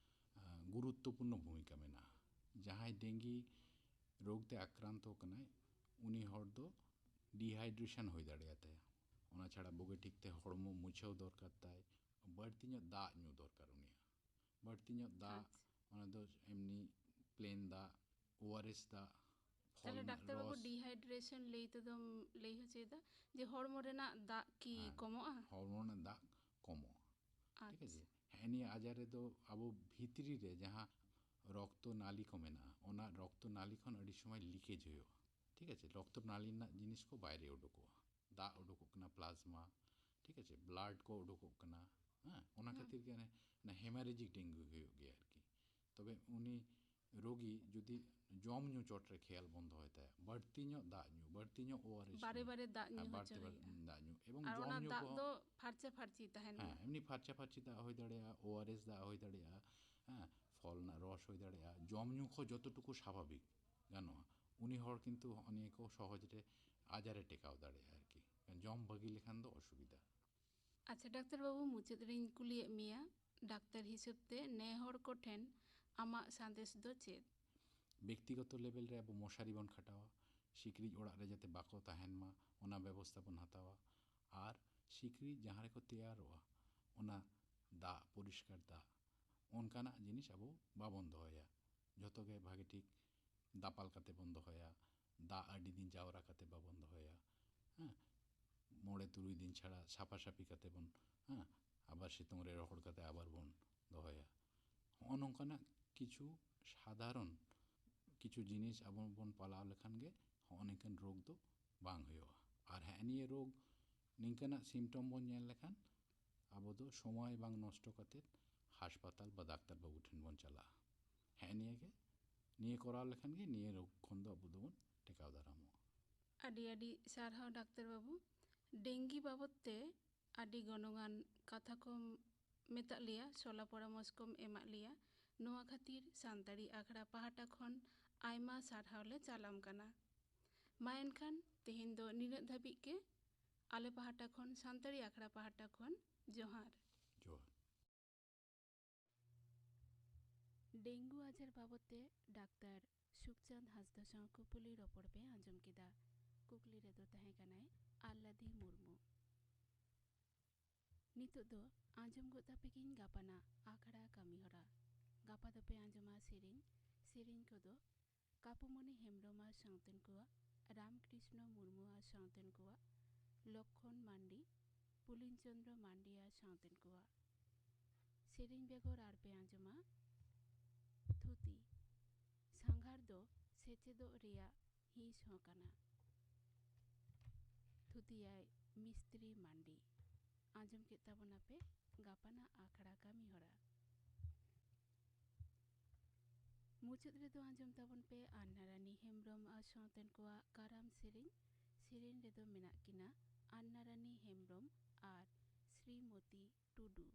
ᱟᱸ, ᱜᱩᱨᱩᱛᱛᱚᱯᱩᱨᱱᱚ ᱵᱷᱩᱢᱤᱠᱟ ᱢᱮᱱᱟᱜᱼᱟ᱾ ᱡᱟᱦᱟᱸᱭ ᱰᱮᱝᱜᱤ ᱨᱳᱜᱽ ᱛᱮ ᱟᱠᱨᱟᱱᱛᱚ ᱠᱟᱱᱟᱭ, ᱩᱱᱤ ᱦᱚᱲ ᱫᱚ ᱰᱤᱦᱟᱭᱰᱨᱮᱥᱚᱱ ᱦᱩᱭ ᱫᱟᱲᱮᱭᱟᱛᱟᱭᱟ᱾ ᱚᱱᱟ ᱪᱷᱟᱲᱟ ᱵᱩᱜᱤ ᱴᱷᱤᱠ ᱛᱮ ᱦᱚᱲᱢᱚ ᱢᱩᱪᱷᱟᱹᱣ ᱫᱚᱨᱠᱟᱨ ᱛᱟᱭ, ᱵᱟᱹᱲᱛᱤ ᱧᱚᱜ ᱫᱟᱜ ᱧᱩ ᱫᱚᱨᱠᱟᱨ ᱩᱱᱤᱭᱟᱜ᱾ ᱵᱟᱹᱲᱛᱤ ᱧᱚᱜ ᱫᱟᱜ, ᱟᱪᱪᱷᱟ᱾ ᱚᱱᱟ ᱫᱚ ᱮᱢᱱᱤ ᱯᱞᱮᱱ ᱫᱟᱜ, ᱳᱟᱨᱮᱥ ᱫᱟᱜ, ᱯᱷᱚᱞ ᱛᱟᱦᱞᱮ ᱨᱮᱱᱟᱜ ᱰᱟᱠᱛᱟᱨ ᱵᱟᱹᱵᱩ, ᱨᱚᱥ᱾ ᱰᱤᱦᱟᱭᱰᱨᱮᱥᱚᱱ ᱞᱟᱹᱭ ᱛᱮᱫᱚᱢ ᱞᱟᱹᱭ ᱦᱚᱪᱚᱭᱮᱫᱟ ᱡᱮ ᱦᱚᱲᱢᱚ ᱨᱮᱱᱟᱜ ᱫᱟᱜ ᱠᱤ ᱦᱮᱸ, ᱠᱚᱢᱚᱜᱼᱟ? ᱦᱚᱲᱢᱚ ᱨᱮᱱᱟᱜ ᱫᱟᱜ ᱠᱚᱢᱚᱜᱼᱟ᱾ ᱴᱷᱤᱠ ᱟᱪᱪᱷᱟ᱾ ᱟᱪᱷᱮ? ᱦᱮᱸ, ᱱᱤᱭᱟᱹ ᱟᱡᱟᱨ ᱨᱮᱫᱚ ᱟᱵᱚ ᱵᱷᱤᱛᱨᱤ ᱨᱮ ᱡᱟᱦᱟᱸ ᱨᱚᱠᱛᱚ ᱱᱟᱞᱤ ᱠᱚ ᱢᱮᱱᱟᱜᱼᱟ, ᱚᱱᱟ ᱨᱚᱠᱛᱚ ᱱᱟᱞᱤ ᱠᱷᱚᱱ ᱟᱹᱰᱤ ᱥᱚᱢᱚᱭ ᱞᱤᱠᱮᱡᱽ ᱦᱩᱭᱩᱜᱼᱟ᱾ ᱴᱷᱤᱠ ᱟᱪᱷᱮ? ᱨᱚᱠᱛᱚ ᱱᱟᱞᱤ ᱨᱮᱱᱟᱜ ᱡᱤᱱᱤᱥ ᱠᱚ ᱵᱟᱭᱨᱮ ᱩᱰᱩᱠᱚᱜᱼᱟ, ᱫᱟᱜ ᱩᱰᱩᱠᱚᱜ ᱠᱟᱱᱟ, ᱯᱞᱟᱡᱽᱢᱟ, ᱴᱷᱤᱠ ᱟᱪᱷᱮ, ᱵᱞᱟᱰ ᱠᱚ ᱩᱰᱩᱠᱚᱜ ᱠᱟᱱᱟ᱾ ᱦᱮᱸ, ᱚᱱᱟ ᱦᱮᱸ᱾ ᱠᱷᱟᱹᱛᱤᱨ ᱜᱮ ᱚᱱᱮ, ᱚᱱᱟ ᱦᱮᱢᱟᱨᱮᱡᱤᱠ ᱰᱮᱝᱜᱩ ᱦᱩᱭᱩᱜ ᱜᱮᱭᱟ ᱟᱨᱠᱤ᱾ ᱛᱚᱵᱮ ᱩᱱᱤ ᱨᱳᱜᱤ ᱡᱩᱫᱤ ᱡᱚᱢ ᱧᱩ ᱪᱚᱴ ᱨᱮ ᱠᱷᱮᱭᱟᱞ ᱵᱚᱱ ᱫᱚᱦᱚᱭ ᱛᱟᱭᱟ, ᱵᱟᱹᱲᱛᱤ ᱧᱚᱜ ᱫᱟᱜ ᱧᱩ, ᱵᱟᱹᱲᱛᱤ ᱧᱚᱜ ᱳᱟᱨᱮᱥ ᱵᱟᱨᱮ ᱧᱩ, ᱵᱟᱨᱮ ᱫᱟᱜ ᱧᱩ ᱦᱮᱸ, ᱵᱟᱹᱲᱛᱤ ᱦᱚᱪᱚ ᱵᱟᱨ ᱦᱩᱭᱩᱜᱼᱟ᱾ ᱫᱟᱜ ᱧᱩ ᱮᱵᱚᱝ ᱟᱨ ᱡᱚᱢ ᱚᱱᱟ ᱧᱩ ᱫᱟᱜ ᱠᱚᱦᱚᱸ ᱫᱚ ᱯᱷᱟᱨᱪᱟ ᱯᱷᱟᱨᱪᱤ ᱛᱟᱦᱮᱱ ᱦᱮᱸ, ᱢᱟ᱾ ᱮᱢᱱᱤ ᱯᱷᱟᱨᱪᱟ ᱯᱷᱟᱨᱪᱤ ᱫᱟᱜ ᱦᱩᱭ ᱫᱟᱲᱮᱭᱟᱜᱼᱟ, ᱳᱟᱨᱮᱥ ᱫᱟᱜ ᱦᱩᱭ ᱫᱟᱲᱮᱭᱟᱜᱼᱟ, ᱦᱮᱸ, ᱯᱷᱚᱞ ᱨᱮᱱᱟᱜ ᱨᱚᱥ ᱦᱩᱭ ᱫᱟᱲᱮᱭᱟᱜᱼᱟ, ᱡᱚᱢ ᱧᱩ ᱠᱚ ᱡᱚᱛᱚᱴᱩᱠᱩ ᱥᱟᱵᱷᱟᱵᱤᱠ ᱜᱟᱱᱚᱜᱼᱟ, ᱩᱱᱤ ᱦᱚᱲ ᱠᱤᱱᱛᱩ ᱦᱚᱸᱜᱼᱚ ᱱᱤᱭᱟᱹ ᱠᱚ ᱥᱚᱦᱚᱡ ᱨᱮ ᱟᱡᱟᱨᱮ ᱴᱮᱠᱟᱣ ᱫᱟᱲᱮᱭᱟᱜᱼᱟ ᱟᱨᱠᱤ᱾ ᱡᱚᱢ ᱵᱷᱟᱹᱜᱤ ᱞᱮᱠᱷᱟᱱ ᱫᱚ ᱚᱥᱩᱵᱤᱫᱷᱟ᱾ ᱟᱪᱪᱷᱟ ᱰᱟᱠᱛᱟᱨ ᱵᱟᱹᱵᱩ, ᱢᱩᱪᱟᱹᱫ ᱨᱤᱧ ᱠᱩᱞᱤᱭᱮᱫ ᱢᱮᱭᱟ, ᱰᱟᱠᱛᱟᱨ ᱦᱤᱥᱟᱹᱵ ᱛᱮ ᱱᱮ ᱦᱚᱲ ᱠᱚᱴᱷᱮᱱ ᱟᱢᱟᱜ ᱥᱟᱸᱫᱮᱥ ᱫᱚ ᱪᱮᱫ? ᱵᱮᱠᱛᱤᱜᱚᱛᱚ ᱞᱮᱵᱮᱞ ᱨᱮ ᱟᱵᱚ ᱢᱚᱥᱟᱨᱤ ᱵᱚᱱ ᱠᱷᱟᱴᱟᱣᱟ, ᱥᱤᱠᱲᱤᱡ ᱚᱲᱟᱜ ᱨᱮ ᱡᱟᱛᱮ ᱵᱟᱠᱚ ᱛᱟᱦᱮᱱ ᱢᱟ, ᱚᱱᱟ ᱵᱮᱵᱚᱥᱛᱷᱟ ᱵᱚᱱ ᱦᱟᱛᱟᱣᱟ᱾ ᱟᱨ ᱥᱤᱠᱲᱤᱡ ᱡᱟᱦᱟᱸ ᱨᱮᱠᱚ ᱛᱮᱭᱟᱨᱚᱜᱼᱟ, ᱚᱱᱟ ᱫᱟᱜ, ᱯᱚᱨᱤᱥᱠᱟᱨ ᱫᱟᱜ, ᱚᱱᱠᱟᱱᱟᱜ ᱡᱤᱱᱤᱥ ᱟᱵᱚ ᱵᱟᱵᱚᱱ ᱫᱚᱦᱚᱭᱟ᱾ ᱡᱷᱚᱛᱚ ᱜᱮ ᱵᱷᱟᱜᱮ ᱴᱷᱤᱠ ᱫᱟᱯᱟᱞ ᱠᱟᱛᱮ ᱵᱚᱱ ᱫᱚᱦᱚᱭᱟ, ᱫᱟᱜ ᱟᱹᱰᱤ ᱫᱤᱱ ᱡᱟᱣᱨᱟ ᱠᱟᱛᱮ ᱵᱟᱵᱚᱱ ᱫᱚᱦᱚᱭᱟ, ᱦᱮᱸ, ᱢᱚᱬᱮ ᱛᱩᱨᱩᱭ ᱫᱤᱱ ᱪᱷᱟᱲᱟ ᱥᱟᱯᱷᱟ ᱥᱟᱯᱷᱤ ᱠᱟᱛᱮ ᱵᱚᱱ, ᱦᱮᱸ, ᱟᱵᱟᱨ ᱥᱤᱛᱩᱝ ᱨᱮ ᱨᱚᱦᱚᱲ ᱠᱟᱛᱮ ᱟᱵᱟᱨ ᱵᱚᱱ ᱫᱚᱦᱚᱭᱟ᱾ ᱦᱚᱸᱜᱼᱚ ᱱᱚᱝᱠᱟᱱᱟᱜ ᱠᱤᱪᱷᱩ ᱥᱟᱫᱷᱟᱨᱚᱱ ᱠᱤᱪᱷᱩ ᱡᱤᱱᱤᱥ ᱟᱵᱚ ᱵᱚᱱ ᱯᱟᱞᱟᱣ ᱞᱮᱠᱷᱟᱱ ᱜᱮ ᱦᱚᱸᱜᱼᱚ ᱱᱤᱝᱠᱟᱹᱱ ᱨᱳᱜᱽ ᱫᱚ ᱵᱟᱝ ᱦᱩᱭᱩᱜᱼᱟ᱾ ᱟᱨ ᱦᱮᱸ, ᱱᱤᱭᱟᱹ ᱨᱳᱜᱽ ᱱᱤᱝᱠᱟᱹᱱᱟᱜ ᱥᱤᱢᱴᱚᱢ ᱵᱚᱱ ᱧᱮᱞ ᱞᱮᱠᱷᱟᱱ ᱟᱵᱚ ᱫᱚ ᱥᱚᱢᱚᱭ ᱵᱟᱝ ᱱᱚᱥᱴᱚ ᱠᱟᱛᱮ ᱦᱟᱥᱯᱟᱛᱟᱞ ᱵᱟ ᱰᱟᱠᱛᱟᱨ ᱵᱟᱹᱵᱩ ᱴᱷᱮᱱ ᱵᱚᱱ ᱪᱟᱞᱟᱜᱼᱟ᱾ ᱦᱮᱸ, ᱱᱤᱭᱟᱹ ᱜᱮ, ᱱᱤᱭᱟᱹ ᱠᱚᱨᱟᱣ ᱞᱮᱠᱷᱟᱱ ᱜᱮ ᱱᱤᱭᱟᱹ ᱨᱳᱜᱽ ᱠᱷᱚᱱ ᱫᱚ ᱟᱵᱚ ᱫᱚᱵᱚᱱ ᱴᱮᱠᱟᱣ ᱫᱟᱨᱟᱢᱚᱜᱼᱟ᱾ ᱟᱹᱰᱤ ᱟᱹᱰᱤ ᱥᱟᱨᱦᱟᱣ ᱰᱟᱠᱛᱟᱨ ᱵᱟᱹᱵᱩ, ᱰᱮᱝᱜᱤ ᱵᱟᱵᱚᱫ ᱛᱮ ᱟᱹᱰᱤ ᱜᱚᱱᱚᱝᱟᱱ ᱠᱟᱛᱷᱟ ᱠᱚᱢ ᱢᱮᱛᱟᱜ ᱞᱮᱭᱟ, ᱥᱚᱞᱟ ᱯᱚᱨᱟᱢᱚᱨᱥ ᱠᱚᱢ ᱮᱢᱟᱜ ᱞᱮᱭᱟ᱾ ᱱᱚᱣᱟ ᱠᱷᱟᱹᱛᱤᱨ ᱥᱟᱱᱛᱟᱲᱤ ᱟᱠᱷᱲᱟ ᱯᱟᱦᱴᱟ ᱠᱷᱚᱱ ᱟᱭᱢᱟ ᱥᱟᱨᱦᱟᱣ ᱞᱮ ᱪᱟᱞᱟᱢ ᱠᱟᱱᱟ᱾ ᱢᱟ ᱮᱱᱠᱷᱟᱱ ᱛᱮᱦᱮᱧ ᱫᱚ ᱱᱤᱱᱟᱹᱜ ᱫᱷᱟᱹᱵᱤᱡ ᱜᱮ᱾ ᱟᱞᱮ ᱯᱟᱦᱴᱟ ᱠᱷᱚᱱ, ᱥᱟᱱᱛᱟᱲᱤ ᱟᱠᱷᱲᱟ ᱯᱟᱦᱴᱟ ᱠᱷᱚᱱ ᱡᱚᱦᱟᱨ᱾ ᱡᱚᱦᱟᱨ᱾ ᱰᱮᱝᱜᱩ ᱟᱡᱟᱨ ᱵᱟᱵᱚᱫ ᱛᱮ ᱰᱟᱠᱛᱟᱨ ᱥᱩᱠᱪᱟᱸᱫᱽ ᱦᱟᱸᱥᱫᱟ ᱥᱟᱶ ᱠᱩᱯᱩᱞᱤ ᱨᱚᱯᱚᱲ ᱯᱮ ᱟᱸᱡᱚᱢ ᱠᱮᱫᱟ᱾ ᱠᱩᱠᱞᱤ ᱨᱮᱫᱚ ᱛᱟᱦᱮᱸ ᱠᱟᱱᱟᱭ ᱟᱞᱞᱟᱫᱤ ᱢᱩᱨᱢᱩ᱾ ᱱᱤᱛᱚᱜ ᱫᱚ ᱟᱸᱡᱚᱢ ᱜᱚᱫ ᱛᱟᱯᱮ ᱜᱤᱧ ᱜᱟᱯᱟᱱᱟᱜ ᱟᱠᱷᱲᱟ ᱠᱟᱹᱢᱤ ᱦᱚᱨᱟ᱾ ᱜᱟᱯᱟ ᱫᱚᱯᱮ ᱟᱸᱡᱚᱢᱟ ᱥᱮᱨᱮᱧ, ᱥᱮᱨᱮᱧ ᱠᱚᱫᱚ ᱠᱟᱯᱩᱢᱚᱱᱤ ᱦᱮᱢᱵᱨᱚᱢ ᱟᱨ ᱥᱟᱶᱛᱮᱱ ᱠᱚᱣᱟᱜ, ᱨᱟᱢᱠᱨᱤᱥᱱᱚ ᱢᱩᱨᱢᱩ ᱟᱨ ᱥᱟᱶᱛᱮᱱ ᱠᱚᱣᱟᱜ, ᱞᱚᱠᱠᱷᱚᱱ ᱢᱟᱱᱰᱤ, ᱯᱩᱞᱤᱱ ᱪᱚᱸᱫᱽᱨᱚ ᱢᱟᱱᱰᱤ ᱟᱨ ᱥᱟᱶᱛᱮᱱ ᱠᱚᱣᱟᱜ᱾ ᱥᱮᱨᱮᱧ ᱵᱮᱜᱚᱨ ᱟᱨᱯᱮ ᱟᱸᱡᱚᱢᱟ ᱛᱷᱩᱛᱤ᱾ ᱥᱟᱸᱜᱷᱟᱨ ᱫᱚ ᱥᱮᱪᱮᱫᱚᱜ ᱨᱮᱭᱟᱜ ᱦᱤᱸᱥ ᱦᱚᱸ ᱠᱟᱱᱟ᱾ ᱛᱷᱩᱛᱤᱭᱟᱭ ᱢᱤᱥᱛᱨᱤ ᱢᱟᱱᱰᱤ᱾ ᱟᱸᱡᱚᱢ ᱠᱮᱫ ᱛᱟᱵᱚᱱᱟᱯᱮ ᱜᱟᱯᱟᱱᱟᱜ ᱟᱠᱷᱲᱟ ᱠᱟᱹᱢᱤ ᱦᱚᱨᱟ᱾ ᱢᱩᱪᱟᱹᱫ ᱨᱮᱫᱚ ᱟᱸᱡᱚᱢ ᱛᱟᱵᱚᱱ ᱯᱮ ᱟᱱᱱᱟᱨᱟᱱᱤ ᱦᱮᱢᱵᱨᱚᱢ ᱟᱨ ᱥᱟᱶᱛᱮᱱ ᱠᱚᱣᱟᱜ ᱠᱟᱨᱟᱢ ᱥᱮᱨᱮᱧ᱾ ᱥᱮᱨᱮᱧ ᱨᱮᱫᱚ ᱢᱮᱱᱟᱜ ᱠᱤᱱᱟ ᱟᱱᱱᱟᱨᱟᱱᱤ ᱦᱮᱢᱵᱨᱚᱢ ᱟᱨ ᱥᱨᱤᱢᱚᱛᱤ ᱴᱩᱰᱩ᱾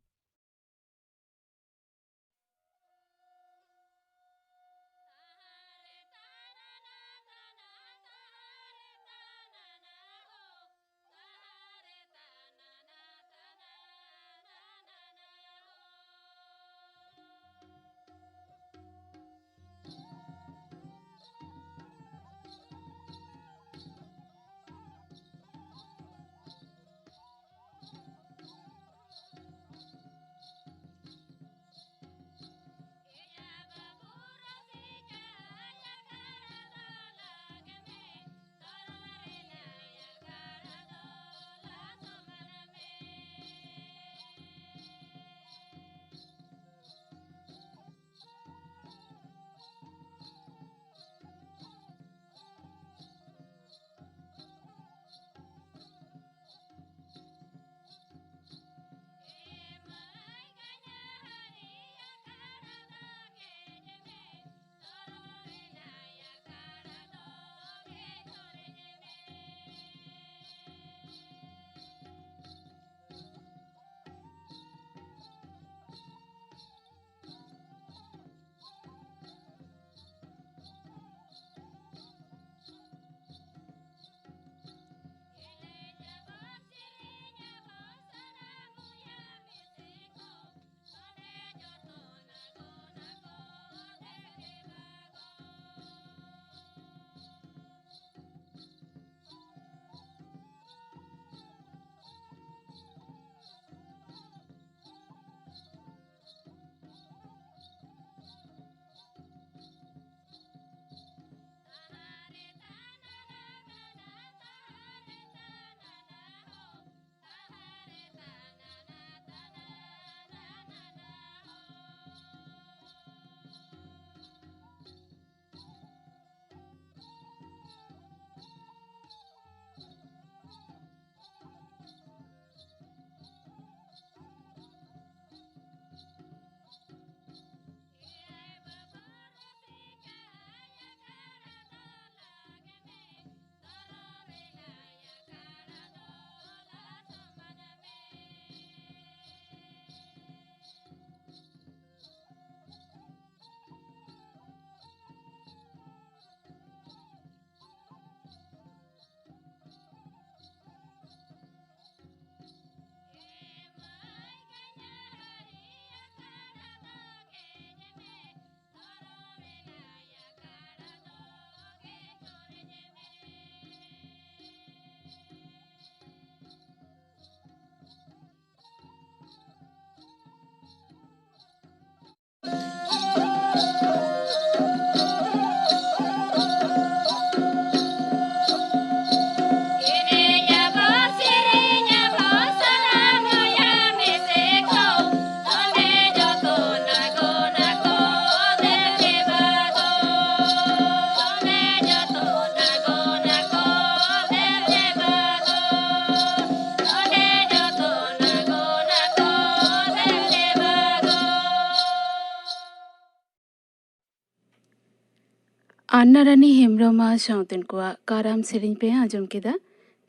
ᱟᱱᱱᱟ ᱨᱟᱱᱤ ᱦᱮᱢᱵᱨᱚᱢ ᱟᱨ ᱥᱟᱶᱛᱮᱱ ᱠᱚᱣᱟᱜ ᱠᱟᱨᱟᱢ ᱥᱮᱨᱮᱧ ᱯᱮ ᱟᱸᱡᱚᱢ ᱠᱮᱫᱟ᱾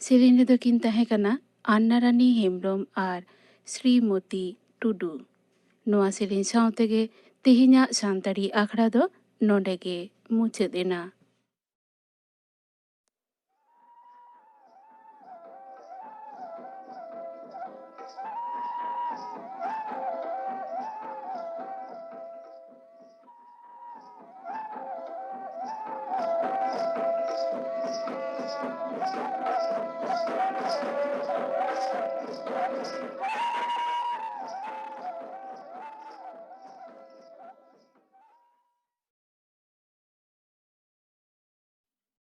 ᱥᱮᱨᱮᱧ ᱨᱮᱫᱚ ᱠᱤᱱ ᱛᱟᱦᱮᱸ ᱠᱟᱱᱟ ᱟᱱᱱᱟ ᱨᱟᱱᱤ ᱦᱮᱢᱵᱨᱚᱢ ᱟᱨ ᱥᱨᱤᱢᱚᱛᱤ ᱴᱩᱰᱩ᱾ ᱱᱚᱣᱟ ᱥᱮᱨᱮᱧ ᱥᱟᱶ ᱛᱮᱜᱮ ᱛᱮᱦᱮᱧᱟᱜ ᱥᱟᱱᱛᱟᱲᱤ ᱟᱠᱷᱲᱟ ᱫᱚ ᱱᱚᱰᱮ ᱜᱮ ᱢᱩᱪᱟᱹᱫ ᱮᱱᱟ᱾